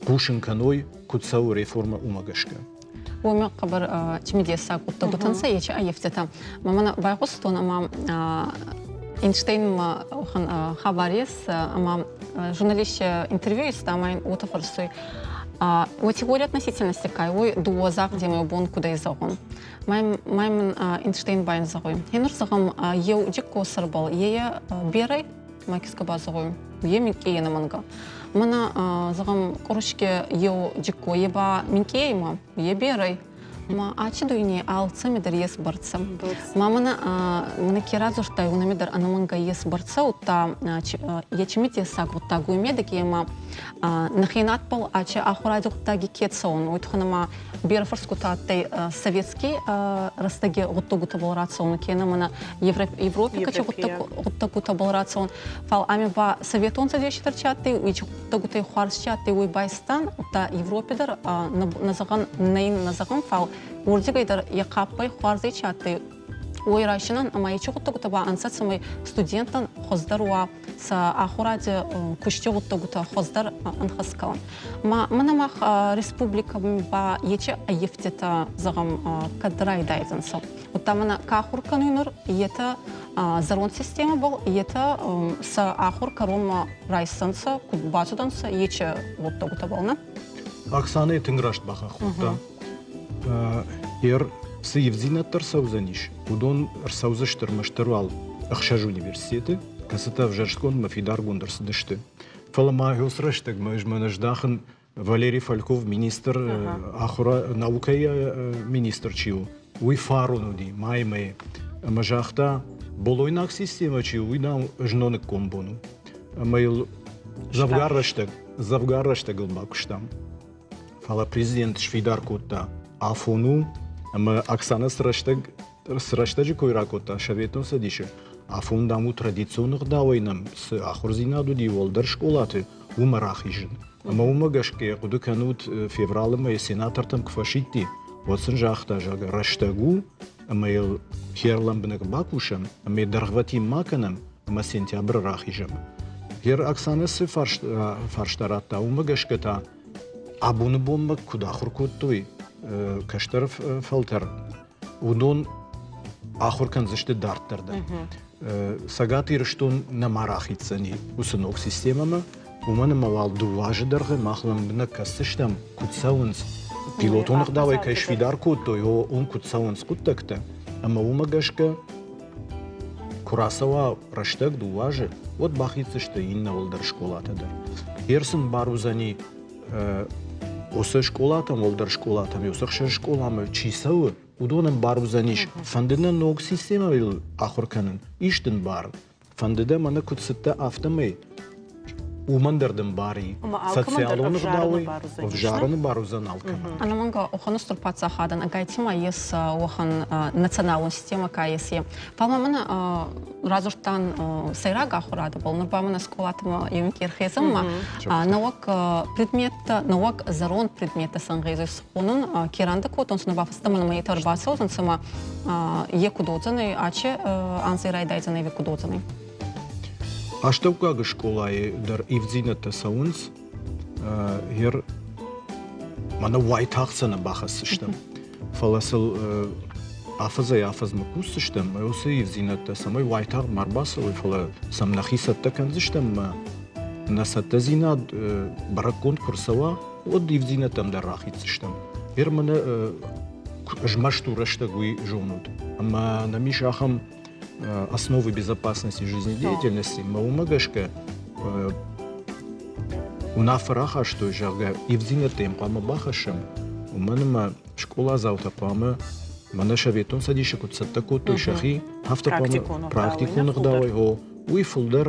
хъусын кӕной, куыд цӕуы реформӕ, уымӕ гӕсгӕ. Уомӕ хъӕбӕр цымидессаг гъуддӕгутӕ нцӕ ечи ӕййевтитӕ. Ма мӕнӕ байгъустон ӕма Эйнштейнмӕ уӕхӕн хабар ес, ӕма журналист интервью иста ӕма ин уотӕ фӕрсуй: Уой теория относительности ка уой дууӕ загъдемӕ бон кудӕй зӕгъун? Ма мин Эйнштейн ба ин зӕгъуй: Хенур зӕгъӕм, еу джикко сӕрбӕл е берӕ. Мӕ кизгӕ ба зӕгъуй, е минкъий ӕнӕмӕнгӕ. Мӕнӕ, зӕгъӕм, къурушке еу джиккойи ба минкъий ма, е берӕй. Ма ачи дуйне алцӕми дӕр ес бӕрцӕ. Ма мӕнӕ мӕнӕ ке радзурдтай, уонӕми дӕр ӕнӕмӕнгӕ ес бӕрцӕ, удта е чимидессаг гъуддаг уой медӕги ӕма нӕхе надбӕл ачи ахуради гъуддаги ке цӕун, уой туххӕн ӕма берӕ фӕрсгутӕ адтӕй советский рӕстӕги гъуддӕгутӕбӕл рацӕун, кенӕ мӕнӕ Европи качи гъуддӕгутӕбӕл рацӕун. Фал ами ба Советон Цӕдеси дӕр чи адтӕй, уи гъуддӕгутӕй хуарз чи адтӕй, уой байстан, удта Европи дӕр нӕ зӕгъӕн, нӕ ин нӕ зӕгъӕн, фал уордигӕй дӕр е хъаппӕй хуарзӕй чи адтӕй, уой райсинӕн ӕма ечи гъуддӕгутӕ ба ӕнцӕ, цӕмӕй студенттӕн хуӕздӕр уа сӕ ахуради кусти гъуддӕгутӕ хуӕздӕр ӕнхӕст кӕнун. Ма мӕнӕ мах республикӕмӕ ба ечи ӕййивдтитӕ, зӕгъӕм, кӕд райдайдзӕнцӕ. Удта мӕнӕ ка ахур кӕнуй нур, етӕ зӕронд системӕбӕл, етӕ сӕ ахур кӕронмӕ райсдзӕнцӕ, куд бацудӕнцӕ, ечи гъуддӕгутӕбӕл, нӕ? Оксанӕ тынг раст бахахх кодта. Ер цы ивддзинӕдтӕ ӕрцӕудзӕнис, уыдон ӕрцӕудзысты ӕрмӕстдӕр уал ӕхсӕз университеты, кӕцытӕ ӕвзӕрстгондмӕ фидаргонд ӕрцыдысты. Фӕлӕ ма уыцы рӕстӕгмӕ ӕз мӕнӕ здахын Валерий Фальков, министр, ахуыра наукӕйы министр чи у, уый фарон уыди майы мӕйы. Ӕмӕ загъта, болойнаг системӕ чи у, уый, дам, зноныккон бон у. Ӕмӕ йыл дзӕвгар рӕстӕг, дзӕвгар рӕстӕгыл бакуыстам. Фӕлӕ президент сфидар кодта, афон у, ӕмӕ Оксана цы рӕстӕг цы рӕстӕджы кой ракодта Советон Цӕдисы, афон, дам, у традицион ӕгъдауӕй нӕм цы ахуырдзинад уыди уӕлдӕр скъолаты, уымӕ рахизын. Ӕмӕ уымӕ гӕсгӕ хъуыды кӕнут, февралы мӕйы сенатортӕм куы фӕсидти, уӕд сын загъта, зӕгъгӕ, рӕстӕг у, ӕмӕ йыл хӕрлӕмбынӕг бакусӕм, ӕмӕ йӕ дӕргъвӕтин ма кӕнӕм, ӕмӕ сентябры рахизӕм. Гер Оксанӕ цы фарста радта, уымӕ гӕсгӕ та абоны бонмӕ куыд ахуыр кодтой кӕстӕр фӕлтӕр, уыдон ахуыр кӕндзысты дарддӕр дӕр. Цӕгат Ирыстон нӕма рахицӕни уыцы ног системӕмӕ, уымӕн ӕмӕ уал дыууӕ азы дӕргъы мах лӕмбынӕг кӕсдзыстӕм, куыд цӕуынц, пилотон ӕгъдауӕй кӕй сфидар кодтой, уым куыд цӕуынц хъуыддӕгтӕ, ӕмӕ уымӕ гӕсгӕ куы рацӕуа рӕстӕг дыууӕ азы, уӕд бахицдзысты иннӕ уӕлдӕр скъолатӕ дӕр. Ер сын бар уыдзӕни уыцы скъолатӕм, уӕлдӕр скъолатӕм, уыцы ӕхсӕз скъоламӕ чи цӕуы, уыдонӕн бар уыдзӕнис. Фӕнды нӕ ног системӕйыл ахуыр кӕнын, ис дын бар. Фӕнды дӕ мӕнӕ куыд цыдтӕ, афтӕмӕй уымӕн дӕр дын бар и. Социалон ӕгъдауӕй ӕвзарыны бар уыдзӕн алкӕмӕн. Ӕнӕмӕнгӕ уӕхӕн устур паддзахадӕн ӕгайтима ес уӕхӕн националон системӕ ка ес, е. Фал ма мӕнӕ радзурдтан сӕйраг ахурадӕбӕл, нур ба мӕнӕ скъолатӕмӕ еуинки ӕрхезӕнмӕ нӕуӕг предметтӕ, нӕуӕг зӕронд предметтӕ сӕнгъезуй хонун, ке рандӕ кодтонцӕ, нур ба фӕстӕмӕ нӕмӕ етӕ ӕрбацӕудзӕнцӕ ӕма е куд уодзӕнӕй, ачи анзӕй райдайдзӕнӕй ӕви куд уодзӕнӕй? Астӕуккаг скъолайы дӕр ивддзинӕдтӕ цӕуынц. Ер мӕнӕ уайтагъд сӕ нӕ бахӕсдзыстӕм. Фӕлӕ сыл афӕдзӕй-афӕдзмӕ кусдзыстӕм, уыцы ивддзинӕдтӕ цӕмӕй уайтагъд ма рбацӕуой, фӕлӕ сӕм нӕхи цӕттӕ кӕндзыстӕм ӕмӕ нӕ цӕттӕдзинад бӕрӕггонд куы рцӕуа, уӕд ивддзинӕдтӕм дӕр рахицдзыстӕм. Ер мӕнӕ змӕст у рӕстӕг, уый зонут. Ӕмӕ нӕм ис ахӕм основы безопасности жизнедеятельности, ӕмӕ уымӕ гӕсгӕ уынаффӕ рахастой, зӕгъгӕ, ивддзинӕдтӕ йӕм хъуамӕ бахӕссӕм, уымӕн ӕмӕ скъоладзаутӕ хъуамӕ мӕнӕ Советон Цӕдисы куыд цӕттӕ кодтой сӕхи, афтӕ хъуамӕ практикон ӕгъдауӕй, о, уый фылдӕр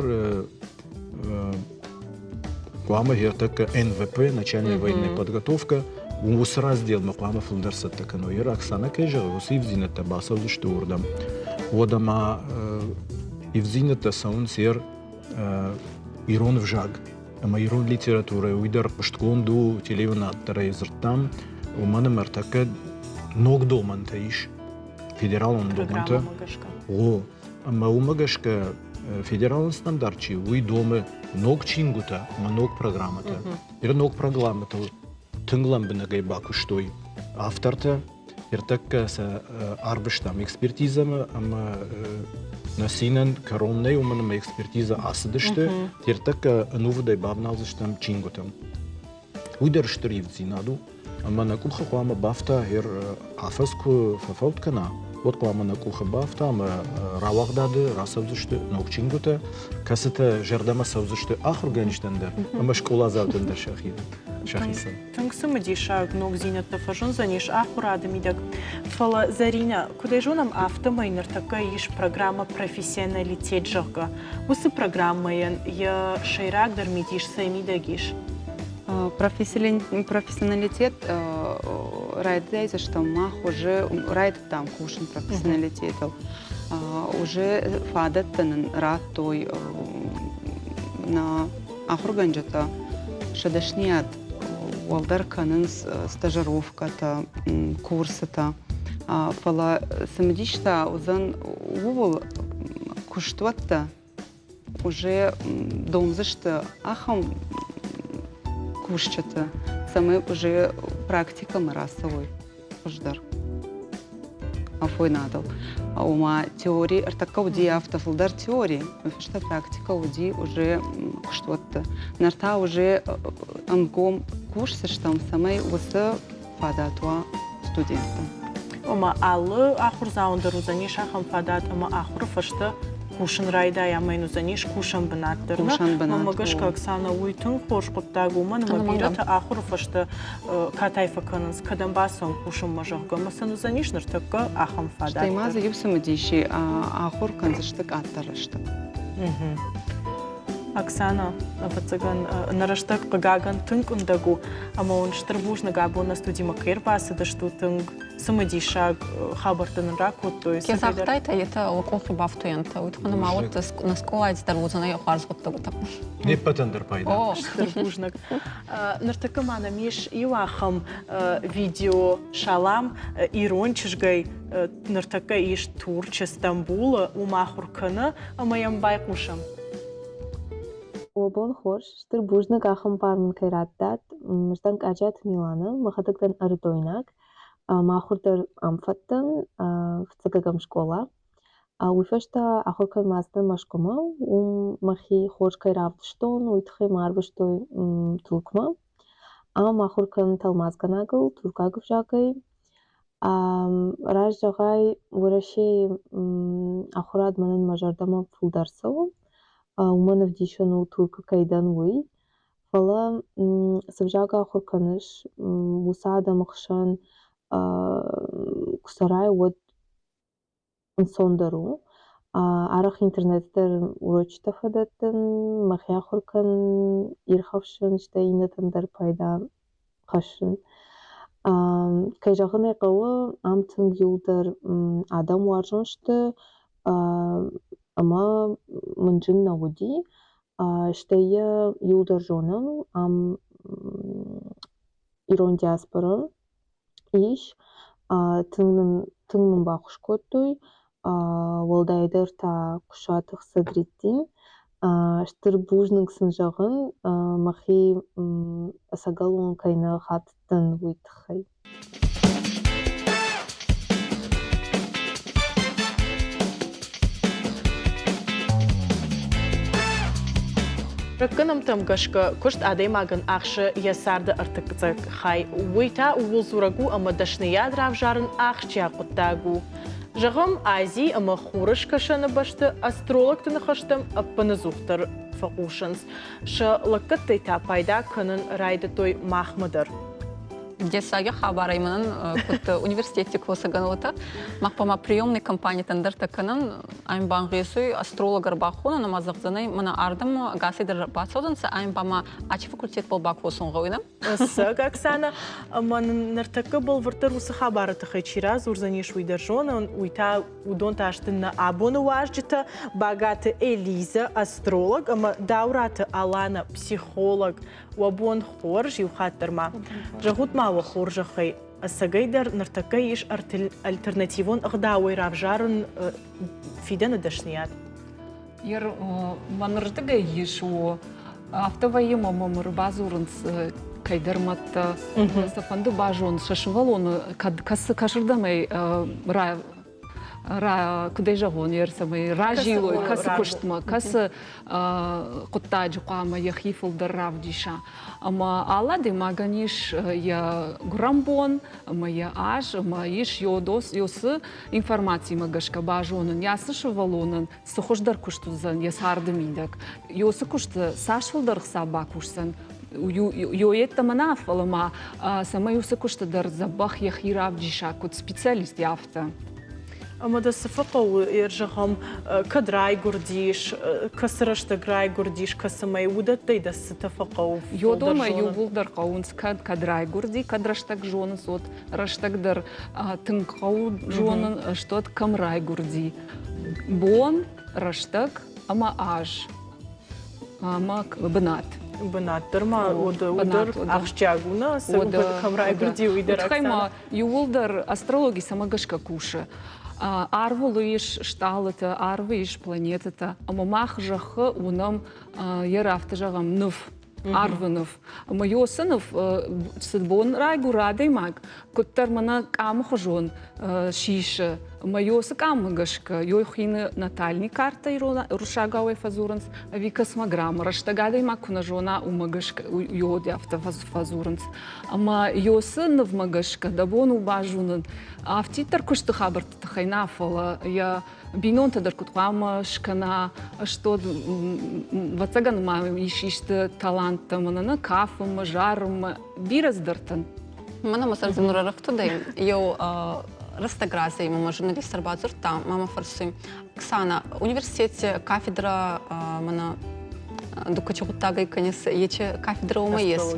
хъуамӕ ӕртӕккӕ НВП, начальная военная подготовка, уыцы разделмӕ хъуамӕ фылдӕр цӕттӕ кӕной. Йӕ Оксана кӕй зӕгъы, уыцы ивддзинӕдтӕ бацӕудзысты уырдӕм. Уӕдӕ ма ивддзинӕдтӕ цӕуынц ер ирон ӕвзаг ӕмӕ ирон литературӕ, уый дӕр хъуыстгонд у, телеуынад дӕр ӕй дзырдтам, уымӕн ӕмӕ ӕртӕккӕ ног домӕнтӕ ис, федералон домӕнтӕ. О, ӕмӕ уымӕ гӕсгӕ федералон стандарт чи у, уый домы ног чингуытӕ ӕмӕ ног программӕтӕ. Ныр ног программӕтыл тынг лӕмбынӕгӕй бакуыстой автортӕ. Ныртӕккӕ сӕ арвыстам экспертизӕмӕ ӕмӕ нӕ цинӕн кӕрон нӕй, уымӕн ӕмӕ экспертизӕ ацыдысты. Ныртӕккӕ ӕнувыдӕй бавналдзыстӕм чингуытӕм. Уый дӕр стыр ивддзинад у. Ӕмӕ нӕ къухы хъуамӕ бафта, афӕдз куы фӕфӕуд кӕна, уӕд хъуамӕ нӕ къухы бафта ӕмӕ рауагъдады рацӕудзысты ног чингуытӕ, кӕцытӕ зӕрдӕмӕ цӕудзысты ахуыргӕнджытӕн дӕр ӕмӕ скъоладзаутӕн дӕр сӕхицӕн. Тынг цымыдисаг ногдзинӕдтӕ фӕзындзӕнис ахуырады мидӕг. Фӕлӕ, Зӕринӕ, куыд ӕй зонӕм, афтӕмӕй ныртӕккӕ ис программӕ «Профессионалитет», зӕгъгӕ. Уыцы программӕйӕн йӕ сӕйрагдӕр мидис цӕй мидӕг ис? Профессионалитет райдайдзыстӕм мах уже райдыдтам кусын профессионалитетыл. Уже фадӕттӕ нын радтой нӕ ахуыргӕнджытӕ сӕ дӕсныйад уӕлдӕр кӕнынц стажировкӕтӕ, курсытӕ. Фӕлӕ цымыдис та уыдзӕн ууыл куыстуӕттӕ уже домдзысты ахӕм кусджыты, цӕмӕй уже практикӕмӕ рацӕуой хуыздӕр афойнадыл. Ома теори ӕртӕккӕ уыди афтӕ фылдӕр теори, фӕстӕ практикӕ уыди уже куыстуӕтты. Ныр та уже ӕнгом кусдзыстӕм, цӕмӕй уыцы фадат уа студенттӕн. Ома алы ахуырдзауӕн дӕр уыдзӕнис ахӕм фадат ӕмӕ ахуыры фӕстӕ кусын райдайа ӕмӕ йын уыдзӕнис кусӕн бынат дӕр. Кусӕн бынат. Мӕнмӕ гӕсгӕ, Оксана, уый тынг хорз хъуыддаг у, уымӕн ӕмӕ бирӕтӕ ахуыры фӕстӕ катай фӕкӕнынц, кӕдӕм бацӕуын кусынмӕ, зӕгъгӕ, ӕмӕ сын уыдзӕнис ныртӕккӕ ахӕм фадат. Стӕй ма дзы иу цымыдиси ахуыр кӕндзысты къаддӕр рӕстӕг. Оксана, ӕвӕццӕгӕн, нӕ рӕстӕг, хъыгагӕн, тынг къуындӕг у, ӕмӕ уын стыр бузныг абон нӕ студимӕ кӕй ӕрбацыдыстут, тынг цымыдисаг хабӕрттӕ нын ракодтой. Ке загътайтӕ, етӕ уӕ къохи бафтуйӕнтӕ, уый туххӕн ма уӕд нӕ скъолай дӕр уодзӕнӕй хуарз гъуддӕгутӕ. Не ппӕтӕн дӕр пайда. Стыр бузныг. Ныртӕккӕ ма нӕм ис иу ахӕм видео Салам ирон чызгӕй ныртӕккӕ ис Турчы, Стамбулы, уым ахуыр кӕны ӕмӕ йӕм байхъусӕм. Уӕ бон хорз, стыр бузныг ахӕм бар мын кӕй радтат. Ӕз дӕн Къаджиаты Милана, мӕхӕдӕг дӕн ӕрыдойнаг. Мӕ ахуыр дӕр ам фӕдтӕн, фыццагӕм скъола. Уый фӕстӕ ахуыр кӕнынмӕ ацыдтӕн Мӕскуымӕ. Уым мӕхи хорз кӕй равдыстон, уый тыххӕй мӕ арвыстой Туркмӕ. Ам ахуыр кӕнын тӕлмацгӕнӕгыл туркаг ӕвзагӕй. Раст зӕгъай, Уӕрӕсейы ахуырад мӕнӕн мӕ зӕрдӕмӕ фылдӕр цӕуы. Уымӕн ӕвдисӕн у, Туркы кӕй дӕн, уый. Фӕлӕ цы взаг ахуыр кӕныс, уыцы адӕмы хсӕн куы цӕрай, уӕд ӕнцондӕр у. Арӕх интернеты дӕр урочытӕ фӕдӕттын, мӕхи ахуыр кӕнын, ирхӕфсын, стӕй иннӕтӕн дӕр пайда хӕссын. Кӕй зӕгъын ӕй хъӕуы, ам тынг иуылдӕр адӕм уарзон сты ӕмӕ мын зын нӕ уыди. Стӕй йӕ иуылдӕр зонӕм, ам ирон диаспорӕ ис. Тынг нын баххуыс кодтой, уӕлдайдӕр та Хъуысаты Садриддин. Стыр бузныг сын зӕгъын, мӕхи ӕцӕгӕлон кӕй нӕ хатыдтӕн, уый тыххӕй. Раккӕнӕмтӕм гӕсгӕ куыст адӕймагӕн ахсы йӕ царды ӕртыккӕцӕг хай. Уый та ууыл дзурӕг у, ӕмӕ дӕсныйад равзарын ахсджиаг хъуыддаг у. Зӕгъӕм, Ази ӕмӕ Хурыскӕсӕны бӕсты астрологты ныхӕстӕм ӕппынӕдзухдӕр фӕхъусынц. Сӕ лӕггӕдтӕй та пайда кӕнын райдыдтой махмӕ дӕр. Дессаги хабарӕй мӕнӕн куд университетти косӕгӕн уотӕ, мах ба ма приемный компанитӕн дӕртӕ кӕнӕн, ӕм бангъесуй астролог ӕрбахонӕн ӕма зӕгъдзӕнӕй, мӕнӕ ардӕм ӕгасӕй дӕр бацӕудзӕнцӕ, ӕм ба ма ачи факультетбӕл бакосун гъӕуй, нӕ? Ӕцӕг, Оксана, ӕмӕ ныртӕккӕ бӕлвырддӕр уыцы хабары тыххӕй чи радзурдзӕнис, уый дӕр зонын, уый та уыдон та сты нӕ абоны уазджытӕ Багаты Элизӕ, астролог ӕмӕ Даураты Алана, психолог. Уӕ бон хорз, иу хатт дӕр ма. Зӕгъут ма уӕ хорзӕхӕй, ӕцӕгӕйдӕр ныртӕккӕ ис альтернативон ӕгъдауӕй равзарын фидӕны дӕсныйад? Мӕнырдыгӕй ис о. Афтӕ вӕййы ӕмӕ мӕм ӕрбадзурынц кӕйдӕр мӕдтӕ, сӕ фӕнды базон, сӕ сывӕллоны кӕд кӕсырдӕм ӕй. куыд ӕй зӕгъон, цӕмӕй разилой, кӕцы куыстмӕ, кӕцы хъуыддаджы хъуамӕ йӕхи фылдӕр равдиса. Ӕмӕ алы адӕймагӕн ис йӕ гуырӕнбон ӕмӕ йӕ аз, ӕмӕ ис йосы информацимӕ гӕсгӕ базонын, йӕ цы сывӕллонӕн цы хуыздӕр куыст уыдзӕн йӕ царды мидӕг, йосы куысты цас фылдӕр хца бакусдзӕн, йо йеддӕмӕ нӕ, фӕлӕ ма цӕмӕй уыцы куысты дӕр дзӕбӕх йӕхи равдиса, куыд специалист, афтӕ. Ӕмӕ дӕ цы фӕхъӕуы, зӕгъӕм, кӕд райгуырдис, кӕцы рӕстӕг райгуырдис, кӕцымӕй, уыдӕттӕй дӕ цытӕ фӕхъӕуы? Йодомӕ иууылдӕр хъӕуынц, кӕд кӕд райгуырди, кӕд рӕстӕг зонынц, уӕд рӕстӕг дӕр тынг хъӕуы зонын, стӕд кӕм райгуырди. Бон, рӕстӕг ӕмӕ аз ӕмӕ бынат. Бынат дӕр ма уыдӕр ахсджиаг у, нӕ? Кӕм райгуырди, уый дӕр. Тыххӕй ма иууылдӕр астрологи цӕмӕ гӕсгӕ кусы. Арвыл ис стъалытӕ, арвы ис планетӕтӕ, ӕмӕ мах зӕххы уынӕм йӕ рафты зӕгъӕм ныв, арвы ныв. Ӕмӕ йосы ныв цы бон райгуыры адӕймаг, куыддӕр мӕнӕ къамы хуызон сисы. Ӕмӕ йосы къаммӕ гӕсгӕ йой хуины натальный картӕ уырыссагауӕй фӕдзурынц, ӕви космограмма. Рӕстӕг адӕймаг куы нӕ зона, уымӕ гӕсгӕ йод афтӕ фӕдзурынц. Ӕмӕ йосы нывмӕ гӕсгӕ дӕ бон у базонын, афтиддӕр куысты хабӕртты тыххӕй нӕ, фӕлӕ йӕ бинонтӕ дӕр куыд хъуамӕ скӕна, стод, вӕццӕгӕн ма ис исты таланттӕ мӕнӕ нӕ кафынмӕ, зарынмӕ, бирӕ цыдӕртӕн. Мӕнӕ мӕ сӕрдзы нур ӕрӕфтудӕй, еу рӕстӕг разӕй мӕмӕ журналист ӕрбадзурдта, мӕмӕ фӕрсуй, Оксана, университете кафедра мӕнӕ дукачи гъуддагӕй кӕнис, ечи кафедра уымӕ ес,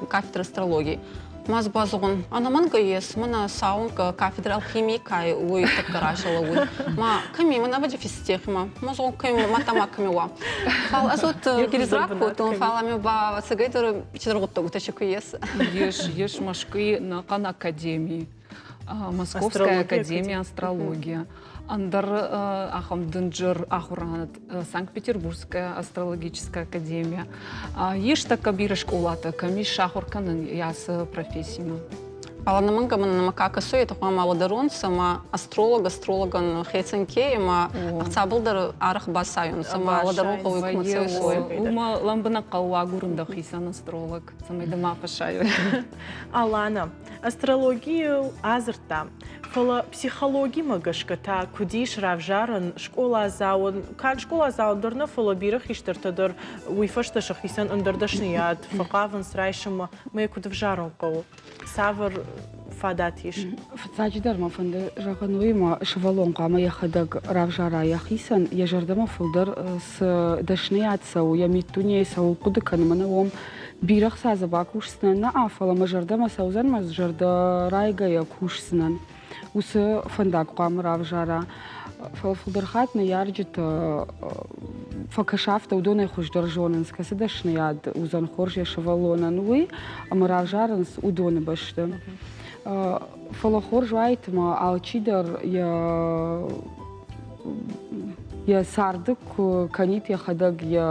кафедра астрологии. Маз базугъун, ӕнӕмӕнгӕ ес, мӕнӕ саун кафедра алхимии кай, уой тӕккӕ разӕлӕууй. Ма кӕми, мӕнӕ ӕвӕдзи физтехи ма, мазугъун кӕми, мадта ма кӕми уа. Фал ӕз вот гиризрак кодтон, фал ами ба ӕцӕгӕйдӕр чидӕр гъуддӕгутӕ си ку ес. Ес, ес Мӕскуй нӕхъӕн академий. Московская академия астрология. Ӕндӕр ахӕм дынджыр ахуырад Санкт-Петербургская астрологическая академия. Ис тӕккӕ бирӕ скъолатӕ, кӕм ис сахуыр кӕнын ацы профессимӕ. Фӕлӕ нӕмӕнгӕ мӕн нӕмӕ ка кӕсуй, етӕ хъуамӕ лӕдӕронцӕ ӕма астролог астрологӕн хецӕн ке ӕма ӕхцабӕл дӕр арӕх басайунцӕ ӕма лӕдӕрун гъӕуй кумӕ цӕуй. Уымӕ лӕмбынӕг хъӕуы агурын дӕхицӕн астролог, цӕмӕй дӕ ма фӕсайой. Алана, Астрологийыл адзырдта, фӕлӕ психологимӕ гӕсгӕ та куыд ис равзарӕн скъоладзауӕн, канд скъоладзауӕн дӕр нӕ, фӕлӕ бирӕ хистӕртӕ дӕр уый фӕстӕ сӕхицӕн ӕндӕр дӕсныйад фӕхъавынц райсынмӕ, мӕ куыд ӕвзарын хъӕуы, цавӕр фадат ис? Фыццаджыдӕр мӕ фӕнды зӕгъын уый, ӕмӕ сывӕллон хъуамӕ йӕхӕдӕг равзара йӕхицӕн, йӕ зӕрдӕмӕ фылдӕр цы дӕсныйад цӕуы, йӕ миддунейы цӕуыл хъуыды кӕны, мӕнӕ уым бирӕ хца дзы бакусдзынӕн нӕ, фӕлӕ мӕ зӕрдӕмӕ цӕудзӕн, мӕ зӕрдӕ райгӕйӕ кусдзынӕн. Уыцы фӕндаг хъуамӕ равзара. Фӕлӕ фылдӕр хатт ныййарджытӕ фӕкӕсӕфтӕ уыдонӕй хуыздӕр зонынц, кӕцы дӕсныйад уыдзӕн хорз йӕ сывӕллонӕн, уый, ӕмӕ равзарынц уыдоны бӕсты. Фӕлӕ хорз уаид, ӕмӕ алчидӕр йӕ йӕ царды куы кӕнид йӕхӕдӕг йӕ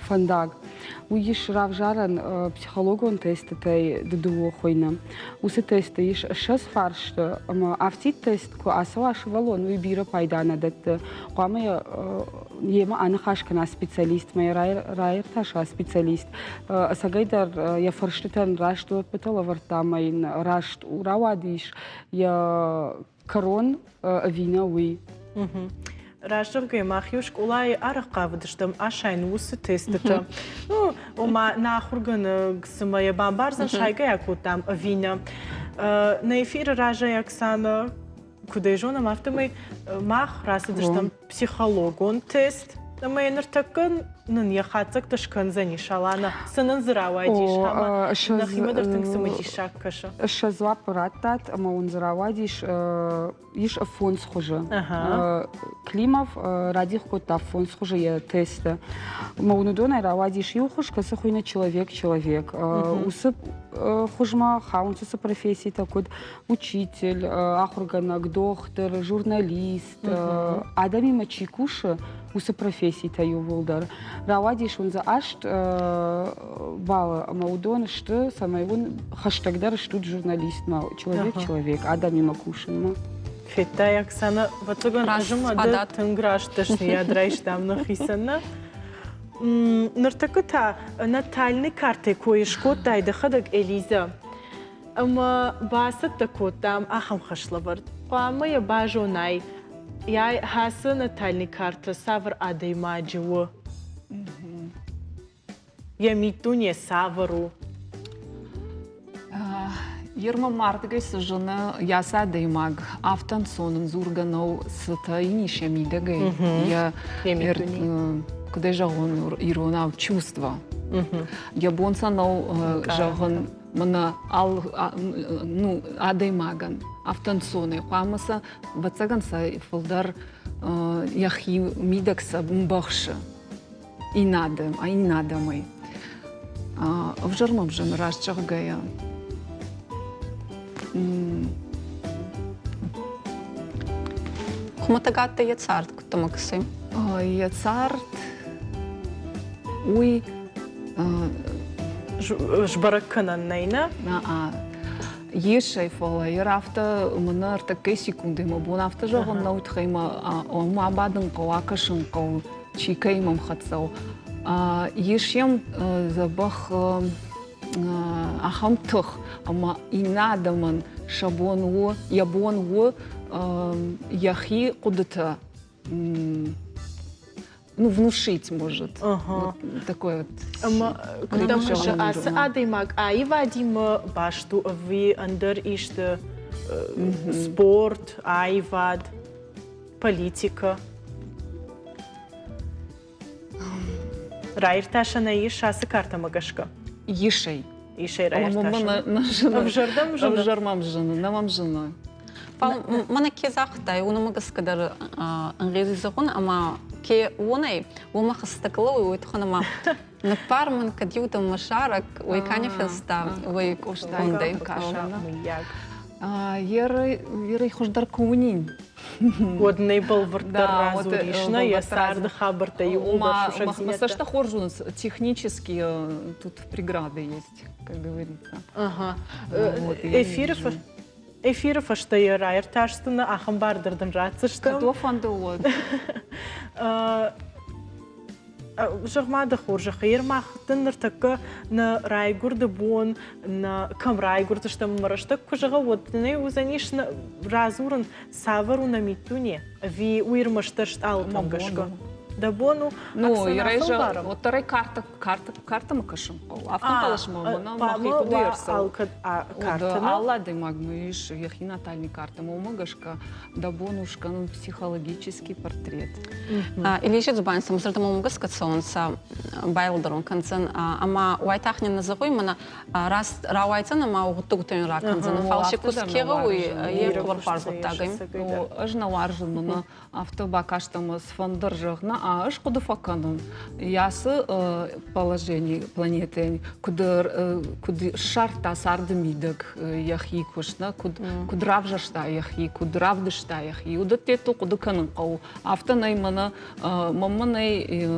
фӕндаг. Уый ис равзарӕн психологон тестытӕй дыдыууӕ хуыйны. Уыцы тесты ис 20 фарсты ӕмӕ афтид тест куы ацӕуа сывӕллон, уый бирӕ пайда нӕ дӕтты. Хъуамӕ йемӕ аныхас кӕна специалистмӕ, раиртаса специалист. Ӕцӕгӕйдӕр йӕ фӕрстытӕн раст дзуӕппытӕ лӕвӕрдта ӕмӕ йын раст рауадис йӕ кӕрон ӕви нӕ, уый. Раст зӕгъгӕ, мах-иу скъолайы арӕх хъавыдыстӕм асайын уыцы тестытӕ. Ну, ома, нӕ ахуыргӕнӕг цымӕ йӕ бамбардзӕн, сайгӕ йӕ кодтам ӕви нӕ. Нӕ эфиры разӕй Оксана, куыд ӕй зонӕм, афтӕмӕй мах рацыдыстӕм психологон тест. Ӕмӕ йӕ ныртӕккӕ нын йӕ хатдзӕгтӕ скӕндзӕнис, Алана. Цы нын дзы рауайдис, ӕмӕ нӕхимӕ дӕр тынг цымыдисаг кӕсы. Сӕ дзуапп раттат ӕмӕ уын дзы рауадис ис фондз хуызы. Климов радих кодта фондз хуызы йӕ тесты. Ӕмӕ уын уыдонӕй рауадис иу хуыз, кӕцы хуыйны человек-человек. Уыцы хуызмӕ хауынц уыцы професситӕ, куыд учитель, ахуыргӕнӕг, дохтыр, журналист, адӕмимӕ чи кусы, уыцы професситӕ иууылдӕр. Рауадис уын дзы аст баллы, ӕмӕ уыдон сты, цӕмӕй уын хӕстӕгдӕр стут журналистмӕ, человек-человек, адӕмимӕ кусынмӕ. Федтай, Оксана, ӕвӕццӕгӕн, ӕз ӕмӕ ды тынг раст дӕсныйад райстам нӕхицӕн, нӕ? Ныртӕккӕ та натальный картӕ кой скодтай дӕхӕдӕг, Элиза. Ӕмӕ бацӕттӕ кодтам ахӕм хӕслӕвӕрд. Хъуамӕ йӕ базонай, хӕцы натальный картӕ цавӕр адӕймаджы у. Йӕ миддуне цавӕр у? Ерма мардыгӕй цы зыны, йӕ адӕймаг афтӕ ӕнцон ын дзургӕ нӕу, цытӕ йын ис йӕ мидӕгӕй, йӕ, куыд ӕй зӕгъон иронау, чувство. Йӕ бон сӕ нӕу зӕгъын мӕнӕ ну, адӕймагӕн афтӕ ӕнцонӕй. Хъуамӕ сӕ, ӕвӕццӕгӕн сӕ фылдӕр йӕхи мидӕг сӕ мбӕхсы. Иннӕ адӕм, иннӕ адӕмӕй. Ӕвзӕр мӕм зыны, раст зӕгъгӕйӕ. Хуымӕтӕг адтӕй йӕ цард, куыд дӕмӕ кӕсы? Йӕ цард уый сбӕрӕг кӕнӕн нӕй, нӕ? Есӕй, фӕлӕ йӕ афтӕ мӕнӕ ӕртӕккӕй секундӕй мӕ бон афтӕ зӕгъын нӕу, тыххӕй мӕ абадын хъӕуы, акӕсын хъӕуы. Чи кӕимӕ мхӕццӕ у. Ис йӕм дзӕбӕх ахӕм тых, ӕмӕ иннӕ адӕмӕн сӕ бон у, йӕ бон у йӕхи хъуыдытӕ ну, внушить может. Ага. Вот такой вот. Ӕмӕ куыд дӕм кӕсы, ацы адӕймаг аивадимӕ баст у ӕви ӕндӕр исты спорт, аивад? Политикӕ. Раиртасӕнӕй ис ацы картӕмӕ гӕсгӕ? Исӕй. Исӕй раиртасӕн. Ӕвзӕр дӕм зыны? Ӕвзӕр мӕм зыны, нӕ мӕм зыны. Фал мӕнӕ ке загътай, уонӕмӕ гӕсгӕ дӕр ӕнгъезуй зӕгъун, ӕма ке уонӕй, уомӕ хӕстӕг лӕууй, уой туххӕн ӕма ниппар мын кӕд иу дӕммӕ сарӕг, уой ка не финста, уой кондӕй. Мыййаг. Ерӕй хуыздӕр куы уынин. Уӕд нӕ бӕлвырддӕр радзурис, нӕ йӕ царды хабӕрттӕ иууылдӕр сусӕгдзинӕдтӕ. Цӕстӕ хорз уынынц, технически тут преграды есть, как говорится. Ага. Эфиры Эфиры фӕстӕ йӕ раиртасдзынӕ, ахӕм бар дӕр дын ратдзыстӕм. Кӕд уӕ фӕнды, уӕд. Зӕгъ-ма дӕ хорзӕхӕй, мах дын ныртӕккӕ нӕ райгуырды бон, нӕ кӕм райгуырдыстӕм ӕмӕ рӕстӕг куы зӕгъа, уӕд дын ӕй уыдзӕнис радзурын, цавӕр у нӕ миддуне, ӕви уый ӕрмӕстдӕр стъалытӕм гӕсгӕ? Дӕ бон у, Ну, уӕддӕр ӕй карта, карта, картӕмӕ кӕсын хъӕуы. Афтӕ хъӕлӕсмӕ мӕнӕ мӕхи хъуыды ӕрцӕуы. Алы адӕймагмӕ ис йӕхи натальный картӕ, уымӕ гӕсгӕ дӕ бон у скӕнын психологический портрет. Илийы дзубани сӕм зӕрдӕмӕ уымӕ гӕсгӕ цӕунцӕ, байлӕдӕрун кӕндзӕн ӕма уайтагъд не зӕгъуй, мӕнӕ раст рауайдзӕн ӕма гъуддӕгутӕ ракӕндзӕн, фал си куст ке гъӕуй, е хъӕбӕр хуарз гъуддаг ӕй. Ӕз нӕ уарзун мӕнӕ афтӕ бакаст ӕмӕ цыфӕндыр зӕгъ, нӕ ӕз хъуыды фӕкӕнын, ацы положени планетӕйӕн куыд куыд ссардта царды мидӕг йӕхи куыст, нӕ куыд куыд равзӕрста йӕхи, куыд равдыста йӕхи, уыдӕттӕ хъуыды кӕнын хъӕуы. Афтӕ нӕй мӕнӕ мӕнмӕ нӕй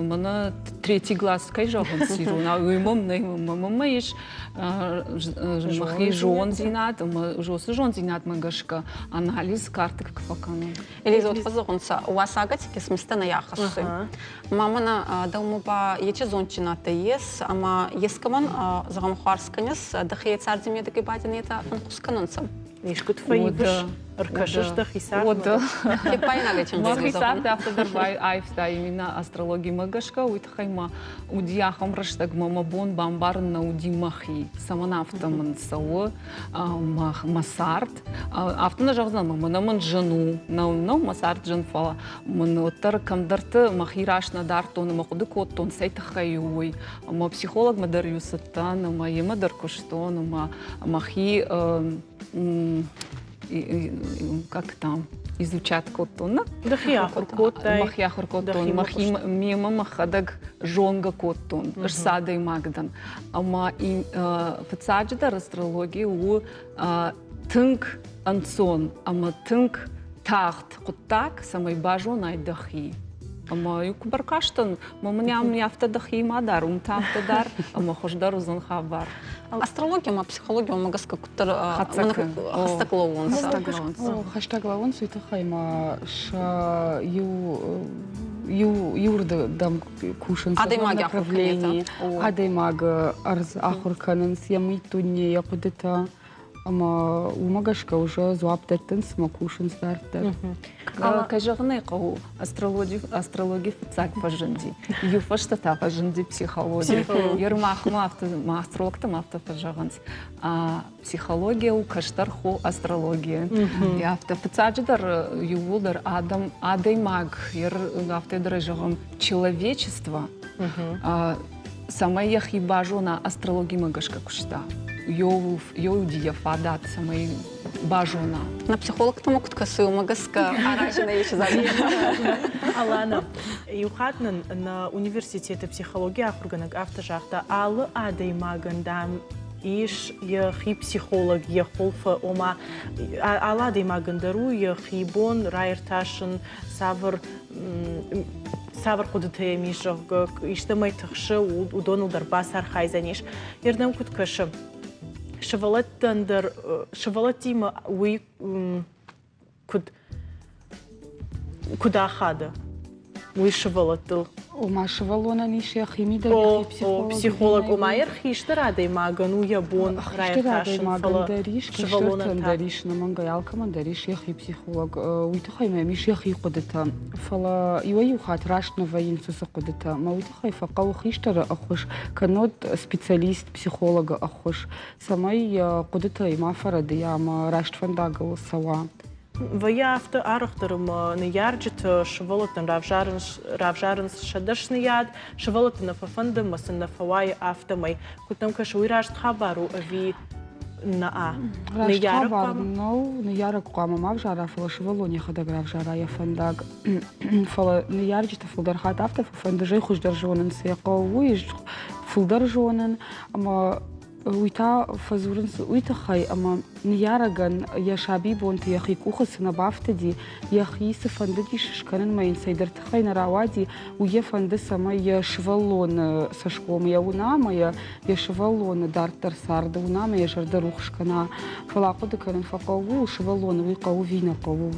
мӕнӕ третий глаз кӕй зӕгъынц иронау, уый мӕм нӕй, мӕнмӕ ис мӕхи зондзинад ӕмӕ уыцы зондзинадмӕ гӕсгӕ анализ карты фӕкӕнын. Элизот фӕзӕгъунцӕ, уасагӕти кисмистӕ нӕ ахӕссуй. Ма мӕнӕ дӕумӕ ба ечи зондджин адтӕй ес, ӕма ескӕмӕн, зӕгъӕн, хуарз кӕнис, дӕхе царди медӕги ба дин етӕ ӕнхус кӕнунцӕ? Искуыд фӕивыс, ӕркӕсыс дӕхи цардмӕ? Мӕхи цард афтӕ дӕр аивта именно астрологимӕ гӕсгӕ, уый тыххӕй ма уыди ахӕм рӕстӕгмӕ мӕ бон бамбарын нӕ уыди мӕхи, цӕмӕн афтӕ мын цӕуы мӕ цард. Афтӕ нӕ зӕгъдзынӕн, мӕнӕ мын зын у, нӕу, нӕу мӕ цард зын, фӕлӕ мын уӕддӕр кӕмдӕрты мӕхи раст нӕ дардтон ӕмӕ хъуыды кодтон, цӕй тыххӕй у уый. Ӕмӕ психологмӕ дӕр-иу цыдтӕн, ӕмӕ йемӕ дӕр куыстон, ӕмӕ мӕхи как там изучать кодтон, нӕ? Дӕхи ахуыр кодтай? Мӕхи ахуыр кодтон, мӕхи мемӕ мӕхӕдӕг зонгӕ кодтон, ӕз цы адӕймаг дӕн. Ӕмӕ фыццаджыдӕр астрологи у тынг ӕнцон ӕмӕ тынг тагъд хъуыддаг, цӕмӕй базонай дӕхи. Ӕмӕ иу куы бӕркастӕн, мӕ мын ам афтӕ дӕхимӕ дӕр, уым та афтӕ дӕр, ӕмӕ хуыздӕр уыдзӕн хабар. Астрология ма психологиямӕ гӕсгӕ куыддӕр хӕстӕг лӕууынц. Хӕстӕг лӕууынц, уый тыххӕй ма сӕ иу иу иуырдӕм кусынц адӕймаги направлении, адӕймагы ӕрдз ахуыр кӕнынц, йӕ миддуне, йӕ хъуыдытӕ. Ӕмӕ уымӕ гӕсгӕ уже дзуапп дӕттынц ӕмӕ кусынц дарддӕр. Кӕй зӕгъын ӕй хъӕуы, астрологи, астрологи фыццаг фӕзынди. Иу фӕстӕ та фӕзынди психологи. Ермахмӕ афтӕ, ма астрологтӕм афтӕ фӕзӕгъынц. Психология у кӕстӕр хо астрология. Афтӕ фыццаджыдӕр иууылдӕр адӕм, адӕймаг, афтӕ дӕр зӕгъӕм, человечество цӕмӕй йӕхи базона астрологимӕ гӕсгӕ куыста. Йоуди йӕ фадат, цӕмӕй базона. На психологтӕм куыд кӕсы, уымӕ гӕсгӕ аразын ис Алана, иу хатт нын нӕ университеты психологийы ахуыргӕнӕг афтӕ загъта, алы адӕймагӕн, дам, ис йӕхи психолог йӕ хуылфы, ома алы адӕймагӕн дӕр у йӕхи бон раиртасын, цавӕр цавӕр хъуыдытӕ йӕм ис, зӕгъгӕ, истӕмӕй тыхсы, уыдоныл дӕр бацархайдзӕнис. Ердӕм куыд кӕсы? Сывӕллӕттӕн дӕр, сывӕллӕттимӕ уый куыд куыд ахады? Уый сывӕллӕттыл. Ома сывӕллонӕн ис йӕхи мидӕг йӕхи психолог. Психолог, ома йӕ хистӕр адӕймагӕн у йӕ бон раиртасын, фӕлӕ дӕр ис, кӕстӕртӕн дӕр ис, нӕмӕнгӕй алкӕмӕн дӕр ис йӕхи психолог. Уый тыххӕй мӕм ис йӕхи хъуыдытӕ. Фӕлӕ иуӕй-иу хатт раст нӕ вӕййынц уыцы хъуыдытӕ. Мӕ уый тыххӕй фӕхъӕуы хистӕры ӕххуыс, кӕннод специалист, психологы ӕххуыс, цӕмӕй йӕ хъуыдытӕй ма фӕрӕдыйа ӕмӕ раст фӕндагыл цӕуа. Вӕййы афтӕ арӕхдӕр ӕмӕ ныййарджытӕ сывӕллӕттӕн равзарынц, равзарынц сӕ дӕсныйад, сывӕллӕтты нӕ фӕфӕнды ӕмӕ сын нӕ фӕуайы афтӕмӕй. Куыд дӕм кӕсы, уый раст хабар у ӕви нӕ? Раст хабар нӕу, ныййарӕг хъуамӕ ма взара, фӕлӕ сывӕллон йӕхӕдӕг равзара йӕ фӕндаг. Фӕлӕ ныййарджыты фылдӕр хатт афтӕ фӕфӕнды, зӕй хуыздӕр зонын цы йӕ хъӕуы, уый фылдӕр зонын ӕмӕ Уый та фӕдзурынц уый тыххӕй, ӕмӕ ныййарӕгӕн йӕ сабибонты йӕхи къухы цы нӕ бафтыди, йӕхи цы фӕндыдис скӕнынмӕ йын цӕйдӕр тыххӕй нӕ рауади, уый йӕ фӕнды, цӕмӕй йӕ сывӕллоны цӕсгом йӕ уына ӕмӕ йӕ йӕ сывӕллоны дарддӕр царды уына ӕмӕ йӕ зӕрдӕ рухс кӕна. Фӕлӕ ахъуыды кӕнын фӕхъӕуы ууыл, сывӕллоны уый хъӕуы ӕви нӕ хъӕуы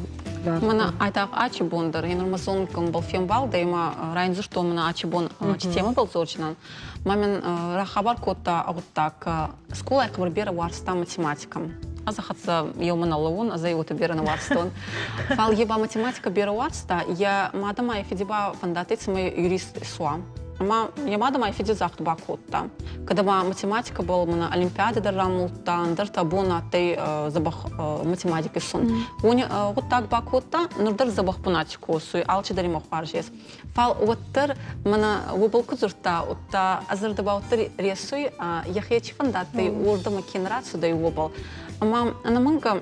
дарддӕр. Мӕнӕ айдагъ ачи бон дӕр, информацион фембӕлдӕй ма райндзурдтон мӕнӕ ачи бон темӕбӕл дзордзӕнӕн. Ма мин рахабар кодта гъуддаг, скъолай хъӕбӕр берӕ уарзта математикӕ. Ӕз ӕ хӕццӕ еумӕ нӕ лӕуун, ӕз ӕй уотӕ берӕ нӕ уарзтон. Фал е ба математикӕ берӕ уарзта, йӕ мадӕ ма йӕ фиди ба фӕндадтӕй, цӕмӕй юрист исуа. Ӕма йӕ мадӕ ма йӕ фиди загъд бакодта. Кӕд ӕма математикӕбӕл мӕнӕ олимпиадӕ дӕр рамулдта, ӕндӕртӕ бон адтӕй дзӕбӕх математик исун. Уони гъуддаг бакодта, нур дӕр дзӕбӕх бунати косуй, алчидӕр имӕ хуарз ес. Фал уӕддӕр мӕнӕ уобӕл ку дзурдта, удта ӕ зӕрдӕбӕл уӕддӕр ресуй, йӕхе чи фӕндадтӕй, уордӕмӕ ке нӕ рацудӕй, уобӕл. Ӕма ӕнӕмӕнгӕ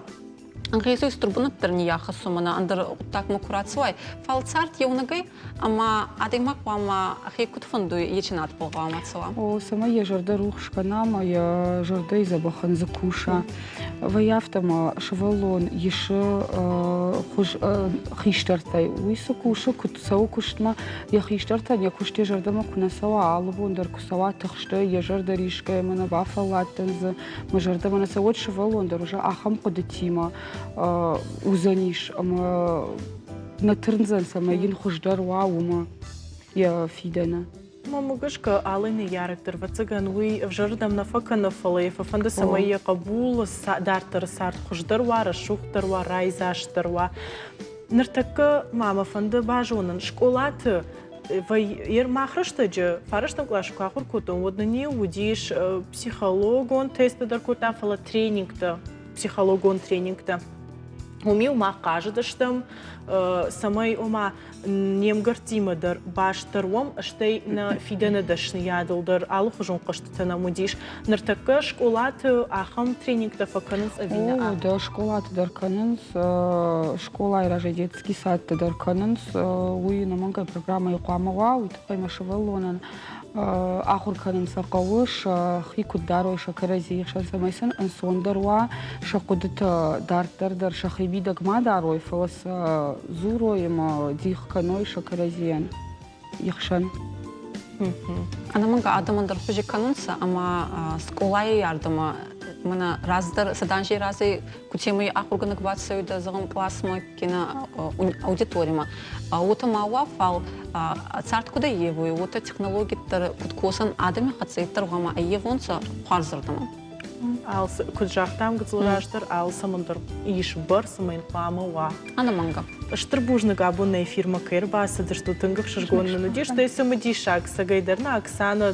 ӕнгъезуй стур бунат дӕр ниййахӕссун мӕнӕ ӕндӕр гъуддагмӕ ку рацӕуай. Фал цард еунӕгӕй ӕма адӕймаг хъуамӕ ӕхе куд фӕндуй, ечи надбӕл гъӕуама цӕуа. О, цӕмӕй йӕ зӕрдӕ рухс кӕна ӕма йӕ зӕрдӕйы дзӕбӕхӕн дзы куса. Вӕййы афтӕ ӕмӕ сывӕллон исы хуыз хистӕртӕй. Уый цы кусы, куыд цӕуы куыстмӕ, йӕ хистӕртӕн йӕ куыст йӕ зӕрдӕмӕ куы нӕ цӕуа, алы бон дӕр куы цӕуа тыхсты, йӕ зӕрдӕ рисгӕ ӕмӕ нӕ бафӕлладтӕн дзы, мӕ зӕрдӕмӕ нӕ цӕуы, уӕд сывӕллон дӕр уже ахӕм хъуыдытимӕ уыдзӕнис ӕмӕ нӕ тырндзӕн, цӕмӕй йын хуыздӕр уа, уымӕ йӕ фидӕны. Мӕнмӕ гӕсгӕ, алы ныййарӕг дӕр, ӕвӕццӕгӕн, уый ӕвзӕрырдӕм нӕ фӕкӕны, фӕлӕ йӕ фӕфӕнды, цӕмӕй йӕ хъӕбулы дарддӕры цард хуыздӕр уа, рӕсугъддӕр уа, райдзастдӕр уа. Ныртӕккӕ ма мӕ фӕнды базонын, скъолаты мах рӕстӕджы фарӕстӕм къласы куы ахуыр кодтон, уӕд нын-иу уыдис психологон тесттӕ дӕр кодтам, фӕлӕ тренингтӕ, психологон тренингтӕ. Уым-иу мах хъазыдыстӕм, цӕмӕй, ома, не мгӕрттимӕ дӕр баст дӕр уӕм, стӕй нӕ фидӕны дӕсныйадыл дӕр алыхуызон хъӕзтытӕ нӕм уыдис. Ныртӕккӕ скъолаты ахӕм тренингтӕ фӕкӕнынц ӕви нӕ? О, дӕ скъолаты дӕр кӕнынц, скъолайы разӕй детский садты дӕр кӕнынц. Уый ӕнӕмӕнгӕй программӕйы хъуамӕ уа, уый тыххӕй мӕ сывӕллонӕн ахуыр кӕнын сӕ хъӕуы, сӕхи куыд дарой сӕ кӕрӕдзийы хсӕн, цӕмӕй сын ӕнцондӕр уа, сӕ хъуыдытӕ дарддӕр дӕр сӕхи мидӕг ма дарой, фӕлӕ сӕ дзурой ӕмӕ дих кӕной сӕ кӕрӕдзийӕн йе хсӕн. Ӕнӕмӕнгӕ адӕмӕн дӕр хузи кӕнунцӕ ӕма скъолайи ардӕмӕ мӕнӕ раздӕр сӕданзей разӕй кутемӕй ахургӕнӕг бацӕуидӕ, зӕгъӕн, къласмӕ кенӕ аудиторимӕ. Уотӕ ма уа, фал цард куд ӕййевуй, уотӕ технологитӕ дӕр куд косӕн адӕми хӕццӕ дӕр гъӕуама ӕййевонцӕ хуарзӕрдӕмӕ. Алцы, куыд загътам гыццыл раздӕр, алцӕмӕн дӕр ис бӕрц ӕмӕ йын хъуамӕ уа. Ӕнӕмӕнгӕ. Стыр бузныг абон нӕ эфирмӕ кӕй ӕрбацыдыстут, тынг ӕхсызгон нын уыдис. Стӕй цымыдисаг, цӕгӕйдӕр нӕ Оксана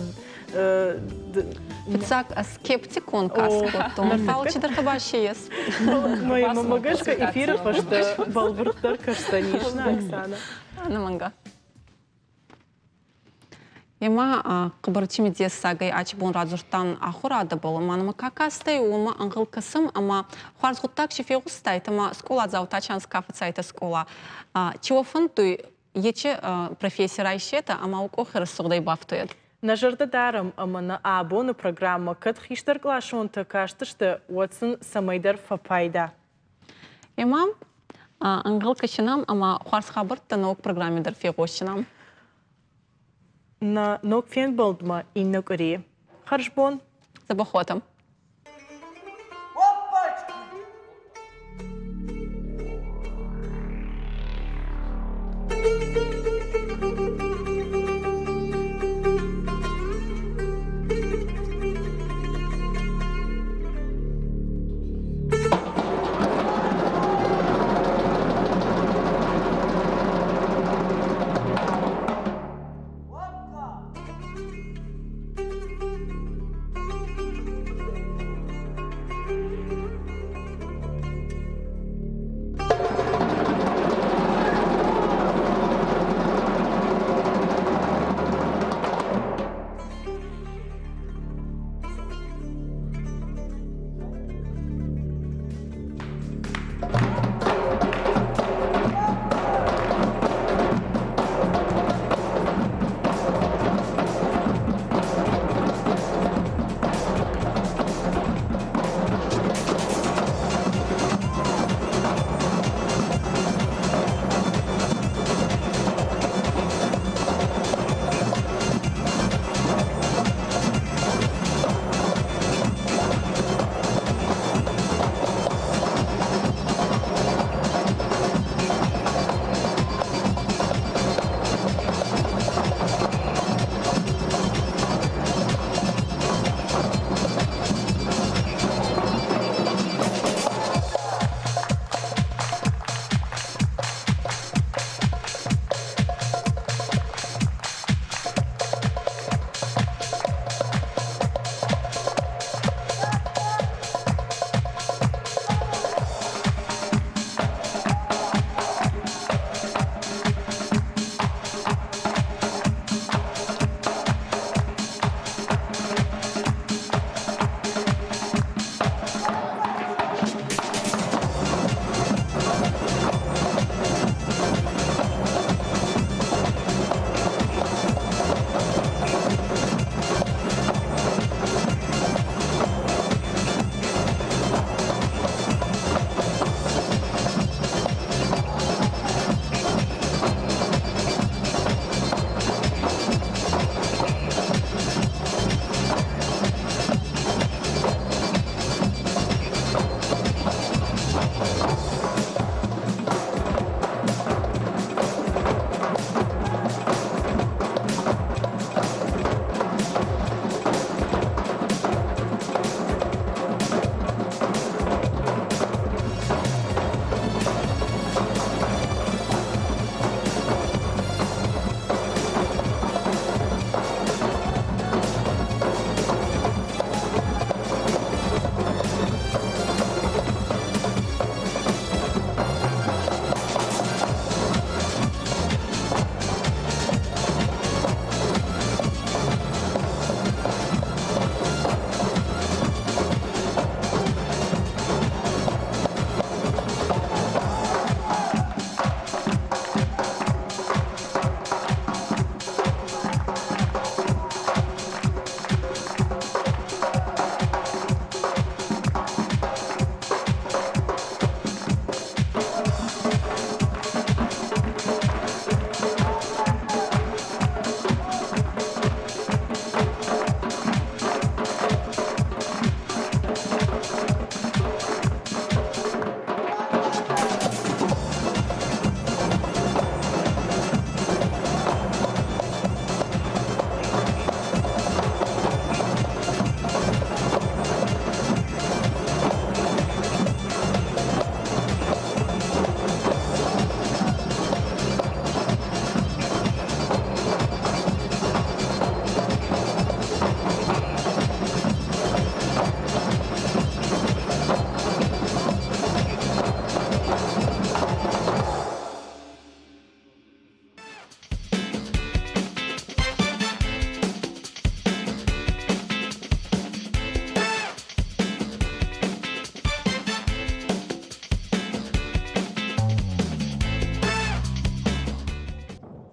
Фыццаг скептикон каст кодтон, фал чидӕртӕ ба си ес. Мӕ гӕсгӕ эфиры фӕстӕ бӕлвырддӕр кӕсдзӕнис, нӕ, Оксана? Ӕнӕмӕнгӕ. Ема хъӕбӕр цимидессагӕй ачи бон радзурдтан ахурадӕбӕл, ӕма нӕмӕ ка кастӕй, уомӕ ӕнгъӕл кӕсӕм, ӕма хуарз гъуддаг си фегъустайтӕ ӕма скъоладзаутӕ чанс ка фӕцайтӕ скъола. Чи уӕ фӕндуй, ечи професси райсетӕ ӕма уӕ къохи рӕсугъдӕй бафтуйӕд. Нӕ зӕрдӕ дарӕм ӕмӕ нӕ абоны программӕ кӕд хистӕркъласонтӕ кастысты, уӕд сын цӕмӕйдӕр фӕпайда. Ема ӕнгъӕл кӕсинӕм ӕма хуарз хабӕрттӕ ног программи дӕр фегъосинӕм. Нӕ ног фембӕлдмӕ иннӕ къуыри. Хӕрзбон! Дзӕбӕх уотӕ!